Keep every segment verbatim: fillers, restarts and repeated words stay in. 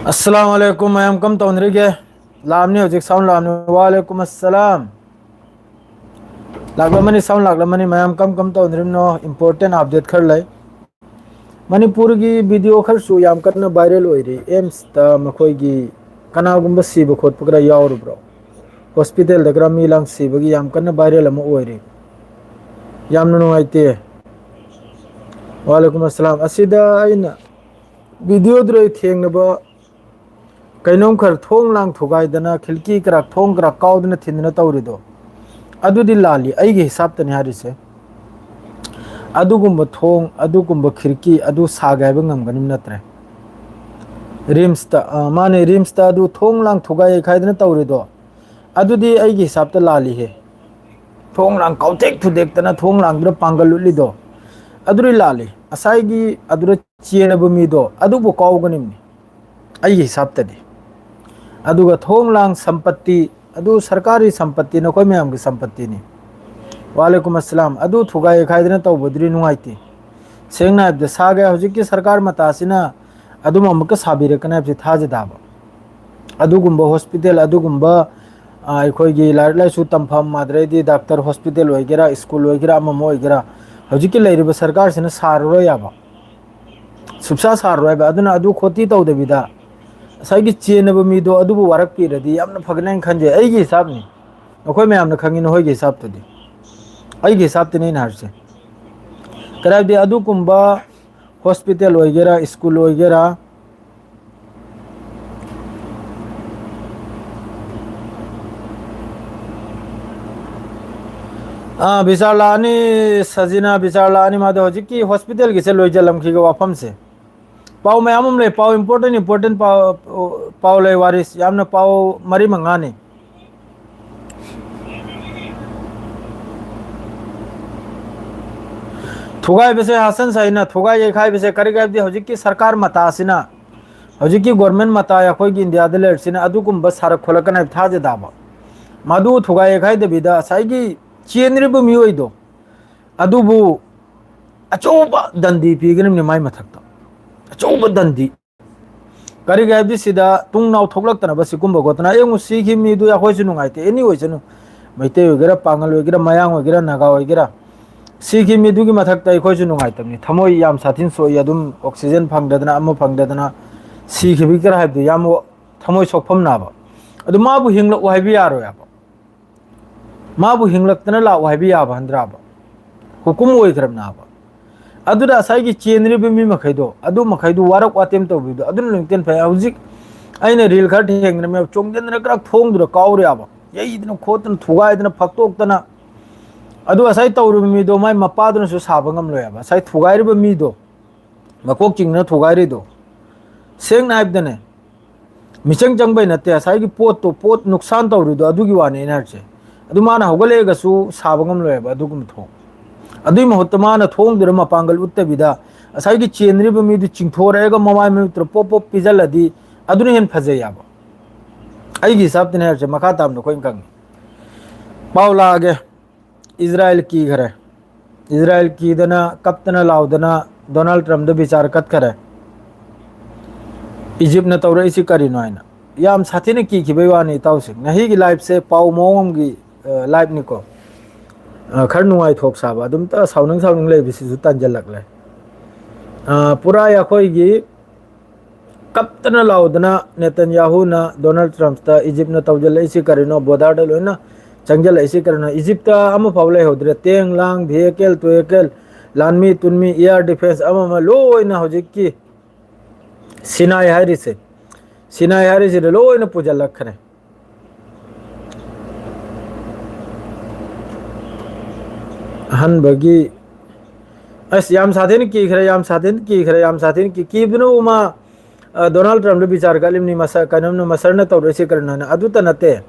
ꯑꯁꯂꯥꯝ ꯑꯂꯩꯀꯨꯝ꯫ ꯃꯌꯥꯝ ꯀꯝ ꯇꯧꯅꯔꯤꯒꯦ? ꯂꯥꯛꯑꯝꯅꯤ ꯍꯧꯖꯤꯛ, sound ꯂꯥꯛꯑꯝꯅꯤ꯫ ꯋꯥꯂꯩꯀꯨꯝ ꯑꯁꯂꯥꯝ꯫ ꯂꯥꯛꯂꯝꯃꯅꯤ, sound ꯂꯥꯛꯂꯝꯃꯅꯤ꯫ ꯃꯌꯥꯝ ꯀꯝ ꯀꯝ ꯇꯧꯅꯔꯤꯕꯅꯣ? ꯏꯝꯄꯣꯔꯇꯦꯟ ꯑꯞꯗꯦꯠ ꯈꯔ ꯂꯩ꯫ ꯃꯅꯤꯄꯨꯔꯒꯤ ꯚꯤꯗꯤꯑꯣ ꯈꯔꯁꯨ ꯌꯥꯝ ꯀꯟꯅ ꯚꯥꯏꯔꯦꯜ ꯑꯣꯏꯔꯤ꯫ ꯑꯦꯝꯁꯇ ꯃꯈꯣꯏꯒꯤ ꯀꯅꯥꯒꯨꯝꯕ ꯁꯤꯕ ꯈꯣꯠꯄ ꯈꯔ ꯌꯥꯎꯔꯨꯕ꯭ꯔꯣ? ꯍꯣꯁꯄꯤꯇꯥꯜꯗ ꯈꯔ ꯃꯤ ꯂꯥꯡ ꯁꯤꯕꯒꯤ ꯌꯥꯝ ꯀꯟꯅ ꯚꯥꯏꯔꯦꯜ ꯑꯃ ꯑꯣꯏꯔꯤ꯫ ꯌꯥꯝꯅ ꯅꯨꯡꯉꯥꯏꯇꯦ꯫ ꯋꯥꯂꯩꯀꯨꯝ ꯑꯁꯂꯥꯝ꯫ ꯑꯁꯤꯗ ꯑꯩꯅ ꯚꯤꯗꯤꯑꯣꯗꯨꯗ ꯑꯩ ꯊꯦꯡꯅꯕ ꯀꯩꯅꯣꯝ ꯈꯔ, ꯊꯣꯡ ꯂꯥꯡ ꯊꯨꯒꯥꯏꯗꯅ, ꯈꯤꯜꯀꯤ ꯀꯔꯥꯛ, ꯊꯣꯡ ꯀꯔꯥꯛ ꯀꯥꯎꯗꯅ ꯊꯤꯟꯗꯅ ꯇꯧꯔꯤꯗꯣ, ꯑꯗꯨꯗꯤ ꯂꯥꯜꯂꯤ꯫ ꯑꯩꯒꯤ ꯍꯤꯁꯥꯞꯇꯅꯤ ꯍꯥꯏꯔꯤꯁꯦ꯫ ꯑꯗꯨꯒꯨꯝꯕ ꯊꯣꯡ, ꯑꯗꯨꯒꯨꯝꯕ ꯈꯤꯔꯀꯤ ꯑꯗꯨ ꯁꯥꯒꯦ ꯍꯥꯏꯕ ꯉꯝꯒꯅꯤꯕ ꯅꯠꯇ꯭ꯔꯦ? ꯔꯤꯝꯁꯇ, ꯑ, ꯃꯥꯅꯦ, ꯔꯤꯝꯁꯇ ꯑꯗꯨ ꯊꯣꯡ ꯂꯥꯡ ꯊꯨꯒꯥꯏ ꯌꯩꯈꯥꯏꯗꯅ ꯇꯧꯔꯤꯗꯣ, ꯑꯗꯨꯗꯤ ꯑꯩꯒꯤ ꯍꯤꯁꯥꯞꯇ ꯂꯥꯜꯂꯤꯍꯦ꯫ ꯊꯣꯡ ꯂꯥꯡ ꯀꯥꯎꯊꯦꯛ ꯊꯨꯗꯦꯛꯇꯅ ꯊꯣꯡ ꯂꯥꯡꯗꯨꯗ ꯄꯥꯡꯒꯜ ꯎꯠꯂꯤꯗꯣ, ꯑꯗꯨꯗꯤ ꯂꯥꯜꯂꯤ꯫ ꯉꯁꯥꯏꯒꯤ ꯑꯗꯨꯗ ꯆꯦꯟꯅꯕ ꯃꯤꯗꯣ ꯑꯗꯨꯕꯨ ꯀꯥꯎꯒꯅꯤꯕꯅꯤ꯫ ꯑꯩꯒꯤ ꯍꯤꯁꯥꯞꯇꯗꯤ꯫ ꯑꯗꯨꯒ ꯊꯣꯡ ꯂꯥꯡ ꯁꯝꯄꯠꯇꯤ, ꯑꯗꯨ ꯁꯔꯀꯥꯔꯒꯤ ꯁꯝꯄꯠꯇꯤ, ꯅꯈꯣꯏ ꯃꯌꯥꯝꯒꯤ ꯁꯝꯄꯠꯇꯤꯅꯤ꯫ ꯋꯥꯂꯩꯀꯨꯝ ꯑꯁꯂꯥꯝ꯫ ꯑꯗꯨ ꯊꯨꯒꯥꯏ ꯌꯩꯈꯥꯏꯗꯅ ꯇꯧꯕꯗꯨꯗꯤ ꯅꯨꯡꯉꯥꯏꯇꯦ꯫ ꯁꯦꯡꯅ ꯍꯥꯏꯕꯗ, ꯁꯥꯒꯦ ꯍꯧꯖꯤꯛꯀꯤ ꯁꯔꯀꯥꯔ ꯃꯇꯥꯁꯤꯅ ꯑꯗꯨꯝ ꯑꯃꯨꯛꯀ ꯁꯥꯕꯤꯔꯛꯀꯅꯤ ꯍꯥꯏꯕꯁꯤ ꯊꯥꯖꯗꯕ꯫ ꯑꯗꯨꯒꯨꯝꯕ ꯍꯣꯁꯄꯤꯇꯥꯜ, ꯑꯗꯨꯒꯨꯝꯕ, ꯑ, ꯑꯩꯈꯣꯏꯒꯤ ꯂꯥꯏꯔꯤꯛ ꯂꯥꯏꯁꯨ ꯇꯝꯐꯝ, ꯑꯗꯩꯗꯤ ꯗꯥꯛꯇꯔ ꯍꯣꯁꯄꯤꯇꯥꯜ ꯑꯣꯏꯒꯦꯔꯥ, ꯁ꯭ꯀꯨꯜ ꯑꯣꯏꯒꯦꯔꯥ, ꯑꯃ ꯑꯃ ꯑꯣꯏꯒꯦꯔꯥ, ꯍꯧꯖꯤꯛꯀꯤ ꯂꯩꯔꯤꯕ ꯁꯔꯀꯥꯔꯁꯤꯅ ꯁꯥꯔꯔꯣꯏ ꯌꯥꯕ꯫ ꯁꯨꯞꯁꯥ ꯁꯥꯔꯔꯣꯏ ꯍꯥꯏꯕ꯫ ꯑꯗꯨꯅ ꯑꯗꯨ ꯈꯣꯇꯤ ꯇꯧꯗꯕꯤꯗ, ꯉꯁꯥꯏꯒꯤ ꯆꯦꯟꯅꯕ ꯃꯤꯗꯣ ꯑꯗꯨꯕꯨ ꯋꯥꯔꯛꯄꯤꯔꯗꯤ ꯌꯥꯝꯅ ꯐꯒꯅꯤ ꯍꯥꯏꯅ ꯈꯟꯖꯩ꯫ ꯑꯩꯒꯤ ꯍꯤꯁꯥꯞꯅꯤ, ꯅꯈꯣꯏ ꯃꯌꯥꯝꯅ ꯈꯪꯉꯤ ꯅꯈꯣꯏꯒꯤ ꯍꯤꯁꯥꯞꯇꯨꯗꯤ꯫ ꯑꯩꯒꯤ ꯍꯤꯁꯥꯞꯇꯅꯤ ꯑꯩꯅ ꯍꯥꯏꯔꯤꯁꯦ꯫ ꯀꯔꯤ ꯍꯥꯏꯕꯗꯤ, ꯑꯗꯨꯒꯨꯝꯕ ꯍꯣꯁꯄꯤꯇꯥꯜ ꯑꯣꯏꯒꯦꯔꯥ, ꯁ꯭ꯀꯨꯜ ꯑꯣꯏꯒꯦꯔꯥ, ꯑꯥ, ꯕꯤꯆꯥꯔ ꯂꯥꯛꯑꯅꯤ, ꯁꯖꯤꯅꯥ ꯕꯤꯆꯥꯔ ꯂꯥꯛꯑꯅꯤ꯫ ꯃꯥꯗꯣ ꯍꯧꯖꯤꯛꯀꯤ ꯍꯣꯁꯄꯤꯇꯥꯜꯒꯤꯁꯦ ꯂꯣꯏꯁꯤꯜꯂꯝꯈꯤꯒꯦ ꯋꯥꯐꯝꯁꯦ꯫ ꯄꯥꯎ ꯃꯌꯥꯝ ꯑꯃ ꯂꯩ, ꯄꯥꯎ important important ꯄꯥꯎ, ꯄꯥꯎ ꯂꯩ, ꯋꯥꯔꯤꯁ ꯌꯥꯝꯅ ꯄꯥꯎ ꯃꯔꯤ ꯃꯉꯥꯅꯤ꯫ ꯊꯨꯒꯥꯏꯕꯁꯦ ꯍꯥꯁꯟ ꯁꯥꯏꯅ ꯊꯨꯒꯥꯏ ꯌꯩꯈꯥꯏꯕꯁꯦ ꯀꯔꯤꯒꯤ ꯍꯥꯏꯕꯗꯤ ꯍꯧꯖꯤꯛꯀꯤ ꯁꯔꯀꯥꯔ ꯃꯇꯥ ꯑꯁꯤꯅ, ꯍꯧꯖꯤꯛꯀꯤ ꯒꯣꯔꯃꯦꯟ ꯃꯇꯥ ꯑꯩꯈꯣꯏꯒꯤ ꯏꯟꯗꯤꯌꯥꯗ ꯂꯩꯔꯤꯁꯤꯅ ꯑꯗꯨꯒꯨꯝꯕ ꯁꯥꯔꯛ ꯈꯣꯠꯂꯛꯀꯅꯤ ꯍꯥꯏꯕ ꯊꯥꯖꯗꯕ꯫ ꯃꯗꯨ ꯊꯨꯒꯥꯏ ꯌꯩꯈꯥꯏꯗꯕꯤꯗ ꯉꯁꯥꯏꯒꯤ ꯆꯦꯟꯔꯤꯕ ꯃꯤꯑꯣꯏꯗꯣ ꯑꯗꯨꯕꯨ ꯑꯆꯧꯕ ꯗꯟꯗꯤ ꯄꯤꯒꯅꯤꯕꯅꯤ ꯃꯥꯏ ꯃꯊꯛꯇ꯫ ꯑꯆꯧꯕ ꯗꯟꯗꯤ꯫ ꯀꯔꯤꯒꯤ ꯍꯥꯏꯕꯗꯤ ꯁꯤꯗ ꯇꯨꯡ ꯅꯥꯎ ꯊꯣꯛꯂꯛꯇꯅꯕ ꯁꯤꯒꯨꯝꯕ ꯈꯣꯠꯇꯅ, ꯌꯦꯡꯉꯨ, ꯁꯤꯈꯤ ꯃꯤꯗꯨ ꯑꯩꯈꯣꯏꯁꯨ ꯅꯨꯡꯉꯥꯏꯇꯦ, ꯑꯦꯅꯤ ꯑꯣꯏꯁꯅꯨ, ꯃꯩꯇꯩ ꯑꯣꯏꯒꯦꯔꯥ, ꯄꯥꯉꯜ ꯑꯣꯏꯒꯦꯔꯥ, ꯃꯌꯥꯡ ꯑꯣꯏꯒꯦꯔꯥ, ꯅꯥꯒꯥ ꯑꯣꯏꯒꯦꯔꯥ, ꯁꯤꯈꯤ ꯃꯤꯗꯨꯒꯤ ꯃꯊꯛꯇ ꯑꯩꯈꯣꯏꯁꯨ ꯅꯨꯡꯉꯥꯏꯇꯕꯅꯤ, ꯊꯃꯣꯏ ꯌꯥꯝ ꯁꯥꯊꯤꯅ ꯁꯣꯛꯏ, ꯑꯗꯨꯝ ꯑꯣꯛꯁꯤꯖꯦꯟ ꯐꯪꯗꯗꯅ, ꯑꯃ ꯐꯪꯗꯗꯅ ꯁꯤꯈꯤꯕꯒꯤꯔꯥ ꯍꯥꯏꯕꯗꯨ ꯌꯥꯝ ꯊꯃꯣꯏ ꯁꯣꯛꯐꯝ ꯅꯥꯕ꯫ ꯑꯗꯨ ꯃꯥꯕꯨ ꯍꯤꯡꯂꯛꯎ ꯍꯥꯏꯕ ꯌꯥꯔꯣꯏ ꯍꯥꯏꯕ꯫ ꯃꯥꯕꯨ ꯍꯤꯡꯂꯛꯇꯅ ꯂꯥꯛꯎ ꯍꯥꯏꯕ ꯌꯥꯕ ꯍꯟꯗ꯭ꯔꯥꯕ? ꯍꯨꯀꯨꯝ ꯑꯣꯏꯈ꯭ꯔꯕꯅꯦ ꯍꯥꯏꯕ꯫ ꯑꯗꯨꯗ ꯉꯁꯥꯏꯒꯤ ꯆꯦꯟꯔꯤꯕ ꯃꯤ ꯃꯈꯩꯗꯣ, ꯑꯗꯨ ꯃꯈꯩꯗꯨ ꯋꯥꯔꯛ ꯋꯥꯇꯦꯝ ꯇꯧꯕꯤꯕꯗꯣ, ꯑꯗꯨꯅ ꯂꯣꯏꯅ ꯐꯩ꯫ ꯍꯧꯖꯤꯛ ꯑꯩꯅ ꯔꯤꯜ ꯈꯔ ꯊꯦꯡꯅꯔꯝꯃꯦ, ꯆꯣꯡꯁꯤꯟꯗꯅ ꯈꯔ ꯊꯣꯡꯗꯨꯗ ꯀꯥꯎꯔꯦ ꯍꯥꯏꯕ, ꯌꯩꯗꯅ ꯈꯣꯠꯇꯅ ꯊꯨꯒꯥꯏꯗꯅ ꯐꯛꯇꯣꯛꯇꯅ꯫ ꯑꯗꯨ ꯉꯁꯥꯏ ꯇꯧꯔꯤꯕ ꯃꯤꯗꯣ ꯃꯥꯏ ꯃꯄꯥꯗꯨꯅꯁꯨ ꯁꯥꯕ ꯉꯝꯂꯣꯏ ꯍꯥꯏꯕ, ꯉꯁꯥꯏ ꯊꯨꯒꯥꯏꯔꯤꯕ ꯃꯤꯗꯣ, ꯃꯀꯣꯛ ꯆꯤꯡꯗꯅ ꯊꯨꯒꯥꯏꯔꯤꯗꯣ꯫ ꯁꯦꯡꯅ ꯍꯥꯏꯕꯗꯅꯦ, ꯃꯤꯆꯪ ꯆꯪꯕꯩ ꯅꯠꯇꯦ, ꯉꯁꯥꯏꯒꯤ ꯄꯣꯠꯇꯣ, ꯄꯣꯠ ꯅꯨꯡꯁꯥꯟ ꯇꯧꯔꯤꯗꯣ ꯑꯗꯨꯒꯤ ꯋꯥꯅꯦ ꯑꯩꯅ ꯍꯥꯏꯔꯤꯁꯦ꯫ ꯑꯗꯨ ꯃꯥꯅ ꯍꯧꯒꯠꯂꯛꯑꯒꯁꯨ ꯁꯥꯕ ꯉꯝꯂꯣꯏꯕ ꯑꯗꯨꯒꯨꯝꯕ ꯊꯣꯡ꯫ ꯑꯗꯨꯒꯤ ꯃꯍꯨꯠꯇ ꯃꯥꯅ ꯊꯣꯡꯗꯨꯗ ꯃꯄꯥꯡꯒꯜ ꯎꯠꯇꯕꯤꯗ ꯉꯁꯥꯏꯒꯤ ꯆꯦꯟꯔꯤꯕ ꯃꯤꯗꯨ ꯆꯤꯡꯊꯣꯔꯛꯑꯒ ꯃꯃꯥꯏ ꯃꯃꯤꯠꯇꯨꯗ ꯄꯣꯞ ꯄꯣꯞ ꯄꯤꯖꯜꯂꯗꯤ ꯑꯗꯨꯅ ꯍꯦꯟꯅ ꯐꯖꯩ ꯍꯥꯏꯕ꯫ ꯑꯩꯒꯤ ꯍꯤꯁꯥꯞꯇꯅꯦ ꯍꯥꯏꯔꯤꯁꯦ, ꯃꯈꯥ ꯇꯥꯕꯗ ꯑꯩꯈꯣꯏꯅ ꯈꯪꯉꯤ꯫ ꯄꯥꯎ ꯂꯥꯛꯑꯒꯦ꯫ ꯏꯖꯔꯥꯏꯜ ꯀꯤꯈꯔꯦ꯫ ꯏꯖꯔꯥꯏꯜ ꯀꯤꯗꯅ, ꯀꯞꯇꯅ ꯂꯥꯎꯗꯅ ꯗꯣꯅꯥꯜꯗ ꯇ꯭ꯔꯝꯞꯗ ꯕꯤꯆꯥꯔ ꯀꯠꯈꯔꯦ, ꯏꯖꯤꯞꯅ ꯇꯧꯔꯛꯏꯁꯤ ꯀꯔꯤꯅꯣ ꯍꯥꯏꯅ꯫ ꯌꯥꯝ ꯁꯥꯊꯤꯅ ꯀꯤꯈꯤꯕꯩ ꯋꯥꯅꯤ, ꯏꯇꯥꯎꯁꯤꯡ꯫ ꯉꯁꯤꯒꯤ ꯂꯥꯏꯐꯁꯦ ꯄꯥꯎ ꯃꯑꯣꯡ ꯑꯃꯒꯤ, ꯑ, ꯂꯥꯏꯐꯅꯤꯀꯣ꯫ ꯑ, ꯈꯔ ꯅꯨꯡꯉꯥꯏꯊꯣꯛ ꯁꯥꯕ, ꯑꯗꯨꯝꯇ ꯁꯥꯎꯅꯤꯡ ꯁꯥꯎꯅꯤꯡ ꯂꯩꯕꯁꯤꯁꯨ ꯇꯟꯖꯜꯂꯛꯂꯦ꯫ ꯑ, ꯄꯨꯔꯥ ꯑꯩꯈꯣꯏꯒꯤ ꯀꯞꯇꯅ ꯂꯥꯎꯗꯅ ꯅꯦꯇꯟꯌꯥꯍꯨꯅ ꯗꯣꯅꯥꯜꯗ ꯇ꯭ꯔꯝꯞꯇ ꯏꯖꯤꯞꯅ ꯇꯧꯁꯤꯜꯂꯛꯏꯁꯤ ꯀꯔꯤꯅꯣ, ꯕꯣꯔꯗꯔꯗ ꯂꯣꯏꯅ ꯆꯪꯁꯤꯜꯂꯛꯏꯁꯤ ꯀꯔꯤꯅꯣ? ꯏꯖꯤꯞꯇ ꯑꯃꯐꯥꯎ ꯂꯩꯍꯧꯗ꯭ꯔꯦ꯫ ꯇꯦꯡ ꯂꯥꯡ, vehicle ꯇꯨ vehicle, ꯂꯥꯟꯃꯤ ꯇꯨꯟꯃꯤ, air defence ꯑꯃ ꯑꯃ ꯂꯣꯏꯅ ꯍꯧꯖꯤꯛꯀꯤ ꯁꯤꯅꯥꯏ ꯍꯥꯏꯔꯤꯁꯦ, ꯁꯤꯅꯥꯏ ꯍꯥꯏꯔꯤꯁꯤꯗ ꯂꯣꯏꯅ ꯄꯨꯁꯤꯜꯂꯛꯈ꯭ꯔꯦ꯫ ꯑꯍꯥꯟꯕꯒꯤ, ꯑꯁ, ꯌꯥꯝ ꯁꯥꯊꯤꯅ ꯀꯤꯈ꯭ꯔꯦ, ꯌꯥꯝ ꯁꯥꯊꯤꯅ ꯀꯤꯈ꯭ꯔꯦ, ꯌꯥꯝ ꯁꯥꯊꯤꯅ ꯀꯤ-, ꯀꯤꯕꯗꯨꯅꯕꯨ ꯃꯥ, ꯑ, ꯗꯣꯅꯥꯜꯗ ꯇ꯭ꯔꯝꯞꯇ ꯕꯤꯆꯥꯔ ꯀꯠꯂꯤꯕꯅꯤ, ꯃꯁ-, ꯀꯩꯅꯣꯝꯅ, ꯃꯁꯔꯅ ꯇꯧꯔꯛꯏꯁꯤ ꯀꯔꯤꯅꯣꯅ꯫ ꯑꯗꯨꯇ ꯅꯠꯇꯦ,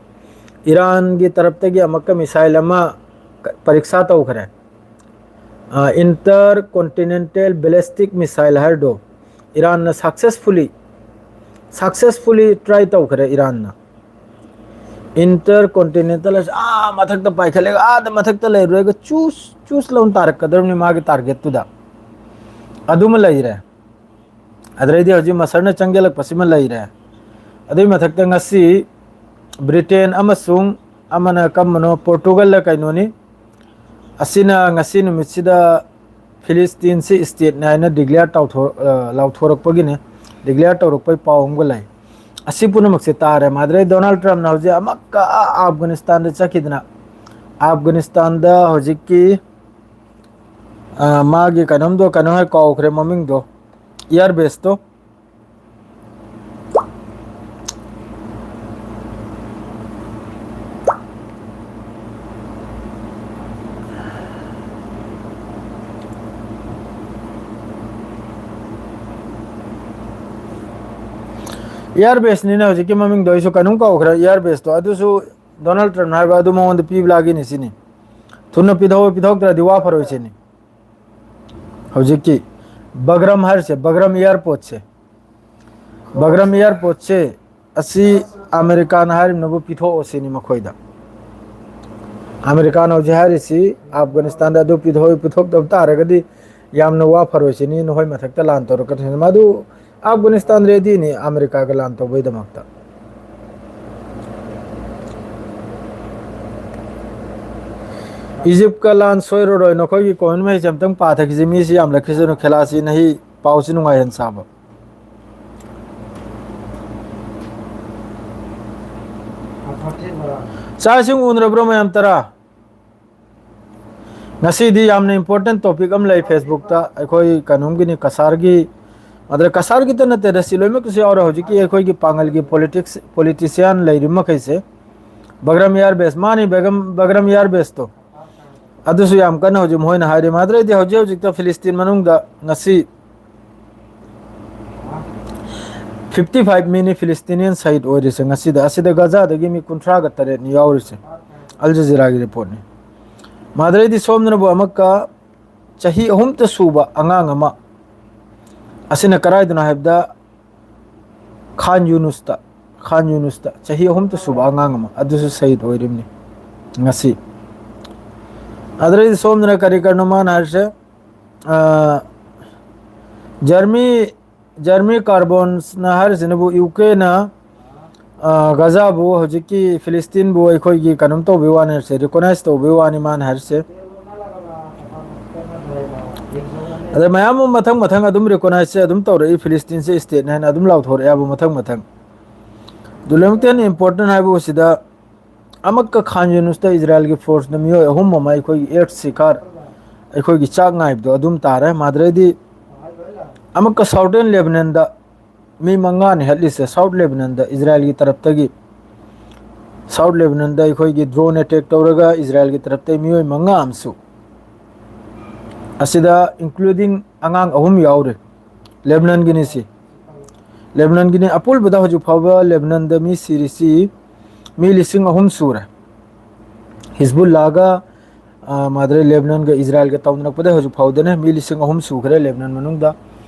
ꯏꯔꯥꯟꯒꯤ ꯇꯔꯞꯇꯒꯤ ꯑꯃꯨꯛꯀ missile ꯑꯃ ꯀ-, ꯄꯔꯤꯛꯁꯥ ꯇꯧꯈ꯭ꯔꯦ꯫ ꯑ, intercontinental ballistic missile ꯍꯥꯏꯔꯤꯗꯣ ꯏꯔꯥꯟꯅ successfully, successfully try ꯇꯧꯈ꯭ꯔꯦ ꯏꯔꯥꯟꯅ꯫ Intercontinental ꯑꯁꯤ ꯑꯥ ꯃꯊꯛꯇ ꯄꯥꯏꯈꯠꯂꯒ ꯑꯥꯗ ꯃꯊꯛꯇ ꯂꯩꯔꯨꯔꯒ ꯆꯨꯁ, ꯆꯨꯁ ꯂꯥꯎꯅ ꯇꯥꯔꯛꯀꯗꯧꯔꯤꯕꯅꯤ ꯃꯥꯒꯤ target ꯇꯨꯗ꯫ ꯑꯗꯨꯃ ꯂꯩꯔꯦ꯫ ꯑꯗꯩꯗꯤ ꯍꯧꯖꯤꯛ ꯃꯁꯔꯅ ꯆꯪꯁꯤꯜꯂꯛꯄꯁꯤꯃ ꯂꯩꯔꯦ꯫ ꯑꯗꯨꯒꯤ ꯃꯊꯛꯇ ꯉꯁꯤ ꯕ꯭ꯔꯤꯇꯦꯟ ꯑꯃꯁꯨꯡ ꯑꯃꯅ ꯀꯝꯕꯅꯣ, ꯄꯣꯔꯇꯨꯒꯜꯗ ꯀꯩꯅꯣꯅꯤ, ꯑꯁꯤꯅ ꯉꯁꯤ ꯅꯨꯃꯤꯠꯁꯤꯗ ꯐꯤꯂꯤꯁꯇꯤꯟꯁꯤ ꯁ꯭ꯇꯦꯠꯅꯤ ꯍꯥꯏꯅ ꯗꯤꯀ꯭ꯂꯦꯌꯔ ꯇꯧꯊꯣꯔꯛ-, ꯑ, ꯂꯥꯎꯊꯣꯔꯛꯄꯒꯤꯅꯤ, ꯗꯤꯀ꯭ꯂꯦꯌꯔ ꯇꯧꯔꯛꯄꯒꯤ ꯄꯥꯎ ꯑꯃꯒ ꯂꯩ꯫ ꯑꯁꯤ ꯄꯨꯝꯅꯃꯛꯁꯦ ꯇꯥꯔꯦ꯫ ꯃꯥꯗ꯭ꯔꯦ ꯗꯣꯅꯥꯜꯗ ꯇ꯭ꯔꯝꯞꯅ ꯍꯧꯖꯤꯛ ꯑꯃꯛꯀ ꯑꯐꯒꯥꯅꯤꯁꯇꯥꯟꯗ ꯆꯠꯈꯤꯗꯅ, ꯑꯐꯒꯥꯅꯤꯁꯇꯥꯟꯗ ꯍꯧꯖꯤꯛꯀꯤ, ꯑ, ꯃꯥꯒꯤ ꯀꯩꯅꯣꯝꯗꯣ, ꯀꯩꯅꯣ ꯍꯥꯏ ꯀꯥꯎꯈ꯭ꯔꯦ ꯃꯃꯤꯡꯗꯣ, ꯏꯌꯥꯔ ꯕꯦꯁꯇꯣ, ꯏꯌꯥꯔ ꯕꯦꯁꯅꯤꯅ ꯍꯧꯖꯤꯛꯀꯤ ꯃꯃꯤꯡꯗꯣ ꯑꯩꯁꯨ ꯀꯩꯅꯣꯝ ꯀꯧꯈ꯭ꯔꯦ꯫ ꯏꯌꯥꯔ ꯕꯦꯁꯇꯣ ꯑꯗꯨꯁꯨ ꯗꯣꯅꯥꯜꯗ ꯇ꯭ꯔꯝꯞꯅ ꯍꯥꯏꯕ ꯑꯗꯨ ꯃꯉꯣꯟꯗ ꯄꯤꯕ ꯂꯥꯛꯈꯤꯅꯤ ꯁꯤꯅꯤ꯫ ꯊꯨꯅ ꯄꯤꯊꯣꯛꯑꯣ, ꯄꯤꯊꯣꯛꯇ꯭ꯔꯗꯤ ꯋꯥ ꯐꯔꯣꯏ ꯁꯤꯅꯤ꯫ ꯍꯧꯖꯤꯛꯀꯤ ꯕꯒ꯭ꯔꯝ ꯍꯥꯏꯔꯤꯁꯦ, ꯕꯒ꯭ꯔꯝ ꯏꯌꯥꯔꯄꯣꯔꯠꯁꯦ, ꯕꯒ꯭ꯔꯝ ꯏꯌꯥꯔꯄꯣꯔꯠꯁꯦ ꯑꯁꯤ ꯑꯃꯦꯔꯤꯀꯥꯅ ꯍꯥꯏꯔꯤꯕꯅꯕꯨ ꯄꯤꯊꯣꯛꯑꯣ ꯁꯤꯅꯤ ꯃꯈꯣꯏꯗ꯫ ꯑꯃꯦꯔꯤꯀꯥꯅ ꯍꯧꯖꯤꯛ ꯍꯥꯏꯔꯤꯁꯤ ꯑꯐꯒꯥꯅꯤꯁꯇꯥꯟꯗ ꯑꯗꯨ ꯄꯤꯊꯣꯛ-, ꯄꯤꯊꯣꯛꯇꯕ ꯇꯥꯔꯒꯗꯤ ꯌꯥꯝꯅ ꯋꯥ ꯐꯔꯣꯏ ꯁꯤꯅꯤ, ꯅꯈꯣꯏ ꯃꯊꯛꯇ ꯂꯥꯟ ꯇꯧꯔꯛꯀꯅꯤ꯫ ꯃꯗꯨ ꯑꯐꯒꯥꯅꯤꯁꯇꯥꯟ ꯔꯦꯗꯤꯅꯤ ꯑꯃꯦꯔꯤꯀꯥꯒ ꯂꯥꯟ ꯇꯧꯕꯩꯗꯃꯛꯇ꯫ ꯏꯖꯤꯞꯀ ꯂꯥꯟ ꯁꯣꯏꯔꯔꯣꯏ꯫ ꯅꯈꯣꯏꯒꯤ ꯀꯣꯃꯦꯟ ꯃꯍꯩꯁꯦ ꯑꯝꯇꯪ ꯄꯥꯊꯈꯤꯁꯤ꯫ ꯃꯤꯁꯤ ꯌꯥꯝꯂꯛꯈꯤꯁꯅꯨ꯫ ꯈꯦꯂꯥꯁꯤ ꯅꯍꯤ ꯄꯥꯎꯁꯤ ꯅꯨꯡꯉꯥꯏꯍꯟ ꯁꯥꯕ꯫ ꯆꯥꯛ ꯏꯁꯤꯡ ꯎꯅꯔꯕ꯭ꯔꯣ ꯃꯌꯥꯝ ꯇꯔꯥ? ꯉꯁꯤꯗꯤ ꯌꯥꯝꯅ important topic ꯑꯃ ꯂꯩ Facebookꯇ, ꯑꯩꯈꯣꯏ ꯀꯩꯅꯣꯝꯒꯤꯅꯤ, ꯀꯁꯥꯔꯒꯤ, ꯑꯗ ꯀꯁꯥꯔꯒꯤꯇ ꯅꯠꯇꯦꯗ, ꯁꯤ ꯂꯣꯏꯅꯃꯛꯀꯤꯁꯨ ꯌꯥꯎꯔꯦ꯫ ꯍꯧꯖꯤꯛꯀꯤ ꯑꯩꯈꯣꯏꯒꯤ ꯄꯥꯡꯒꯜꯒꯤ politics, politician ꯂꯩꯔꯤꯕ ꯃꯈꯩꯁꯦ, ꯕꯒ꯭ꯔꯝ ꯏꯌꯥꯔ ꯕꯦꯁ, ꯃꯥꯅꯤ, ꯕꯒ꯭ꯔꯝ, ꯕꯒ꯭ꯔꯝ ꯏꯌꯥꯔ ꯕꯦꯁꯇꯣ, ꯑꯗꯨꯁꯨ ꯌꯥꯝ ꯀꯟꯅ ꯍꯧꯖꯤꯛ ꯃꯈꯣꯏꯅ ꯍꯥꯏꯔꯤ꯫ ꯃꯥꯗ꯭ꯔꯩꯗꯤ ꯍꯧꯖꯤꯛ ꯍꯧꯖꯤꯛꯇ ꯐꯤꯂꯤꯁꯇꯤꯟ ꯃꯅꯨꯡꯗ ꯉꯁꯤ fifty five ꯃꯤꯅꯤ ꯐꯤꯂꯤꯁꯇꯤꯅꯤꯌꯟ ꯁꯍꯤꯗ ꯑꯣꯏꯔꯤꯁꯦ ꯉꯁꯤꯗ꯫ ꯑꯁꯤꯗ ꯒꯖꯥꯗꯒꯤ ꯃꯤ ꯀꯨꯟꯊ꯭ꯔꯥꯒ ꯇꯔꯦꯠꯅꯤ ꯌꯥꯎꯔꯤꯁꯦ꯫ ꯑꯜ ꯖꯖꯤꯔꯥꯒꯤ ꯔꯤꯄꯣꯔꯠꯅꯤ꯫ ꯃꯥꯗ꯭ꯔꯩꯗꯤ ꯁꯣꯝꯗꯅꯕꯨ ꯑꯃꯨꯛꯀ ꯆꯍꯤ ꯑꯍꯨꯝꯇ ꯁꯨꯕ ꯑꯉꯥꯡ ꯑꯃ, ꯑꯁꯤꯅ ꯀꯔꯥꯏꯗꯅꯣ ꯍꯥꯏꯕꯗ ꯈꯥꯟ ꯌꯨꯅꯨꯁꯇ, ꯈꯥꯟ ꯌꯨꯅꯨꯁꯇ ꯆꯍꯤ ꯑꯍꯨꯝꯇ ꯁꯨꯕ ꯑꯉꯥꯡ ꯑꯃ, ꯑꯗꯨꯁꯨ ꯁꯍꯤꯗ ꯑꯣꯏꯔꯤꯕꯅꯤ ꯉꯁꯤ꯫ ꯑꯗꯨꯗꯩꯗꯤ ꯁꯣꯝꯗꯅ ꯀꯔꯤ ꯀꯔꯤꯅꯣ ꯃꯥꯅ ꯍꯥꯏꯔꯤꯁꯦ, ꯑ, ꯖꯔꯃꯤ ꯖꯔꯃꯤ ꯀꯥꯔꯕꯣꯟꯁꯅ ꯍꯥꯏꯔꯤꯁꯤꯅꯕꯨ ꯌꯨ ꯀꯦꯅ ꯒꯖꯥꯕꯨ, ꯍꯧꯖꯤꯛꯀꯤ ꯐꯤꯂꯤꯁꯇꯤꯟꯕꯨ ꯑꯩꯈꯣꯏꯒꯤ ꯀꯩꯅꯣꯝ ꯇꯧꯕꯒꯤ ꯋꯥꯅꯤ ꯍꯥꯏꯔꯤꯁꯦ, ꯔꯤꯀꯣꯅꯥꯏꯁ ꯇꯧꯕꯒꯤ ꯋꯥꯅꯤ ꯃꯥꯅ ꯍꯥꯏꯔꯤꯁꯦ꯫ ꯑꯗ ꯃꯌꯥꯝ ꯑꯃ ꯃꯊꯪ ꯃꯊꯪ ꯑꯗꯨꯝ ꯔꯤꯀꯣꯅꯥꯏꯁꯁꯦ ꯑꯗꯨꯝ ꯇꯧꯔꯛꯏ, ꯐꯤꯂꯤꯁꯇꯤꯟꯁꯦ ꯏꯁꯇꯦꯠꯅꯤ ꯍꯥꯏꯅ ꯑꯗꯨꯝ ꯂꯥꯎꯊꯣꯔꯛꯑꯦꯕ ꯃꯊꯪ ꯃꯊꯪ꯫ ꯑꯗꯨ ꯂꯣꯏꯅꯃꯛꯇ ꯍꯦꯟꯅ ꯏꯝꯄꯣꯔꯇꯦꯟ ꯍꯥꯏꯕ ꯁꯤꯗ ꯑꯃꯛꯀ ꯈꯥꯟ ꯌꯨꯅꯨꯁꯇ ꯏꯖꯔꯥꯏꯜꯒꯤ ꯐꯣꯔꯁꯅ ꯃꯤꯑꯣꯏ ꯑꯍꯨꯝ ꯑꯃ ꯑꯩꯈꯣꯏꯒꯤ ꯑꯦꯔꯊ ꯁꯤꯀꯥꯔ, ꯑꯩꯈꯣꯏꯒꯤ ꯆꯥꯛ ꯉꯥꯏꯕꯗꯣ ꯑꯗꯨꯝ ꯇꯥꯔꯦ꯫ ꯃꯥꯗ꯭ꯔꯩꯗꯤ ꯑꯃꯛꯀ ꯁꯥꯎꯗꯔꯟ ꯂꯦꯕꯅꯟꯗ ꯃꯤ ꯃꯉꯥꯅꯤ ꯍꯠꯂꯤꯁꯦ, ꯁꯥꯎꯠ ꯂꯦꯕꯅꯟꯗ ꯏꯖꯔꯥꯏꯜꯒꯤ ꯇꯔꯞꯇꯒꯤ꯫ ꯁꯥꯎꯠ ꯂꯦꯕꯅꯟꯗ ꯑꯩꯈꯣꯏꯒꯤ ꯗ꯭ꯔꯣꯟ ꯑꯦꯇꯦꯛ ꯇꯧꯔꯒ ꯏꯖꯔꯥꯏꯜꯒꯤ ꯇꯔꯞꯇꯒꯤ ꯃꯤꯑꯣꯏ ꯃꯉꯥ ꯑꯃꯁꯨ ꯑꯁꯤꯗ including ꯑꯉꯥꯡ ꯑꯍꯨꯝ ꯌꯥꯎꯔꯦ꯫ ꯂꯦꯕꯅꯟꯒꯤꯅꯤ ꯁꯤ꯫ ꯂꯦꯕꯅꯟꯒꯤꯅꯤ꯫ ꯑꯄꯨꯟꯕꯗ ꯍꯧꯖꯤꯛ ꯐꯥꯎꯕ ꯂꯦꯕꯅꯟꯗ ꯃꯤ ꯁꯤꯔꯤꯁꯤ, ꯃꯤ ꯂꯤꯁꯤꯡ ꯑꯍꯨꯝ ꯁꯨꯔꯦ꯫ ꯍꯤꯖꯕꯨꯜꯂꯥꯒ, ꯑ, ꯃꯥꯗ꯭ꯔꯦ ꯂꯦꯕꯅꯟꯒ ꯏꯖꯔꯥꯏꯜꯒ ꯇꯧꯅꯔꯛꯄꯗ ꯍꯧꯖꯤꯛ ꯐꯥꯎꯗꯅ ꯃꯤ ꯂꯤꯁꯤꯡ ꯑꯍꯨꯝ ꯁꯨꯈ꯭ꯔꯦ ꯂꯦꯕꯅꯟ ꯃꯅꯨꯡꯗ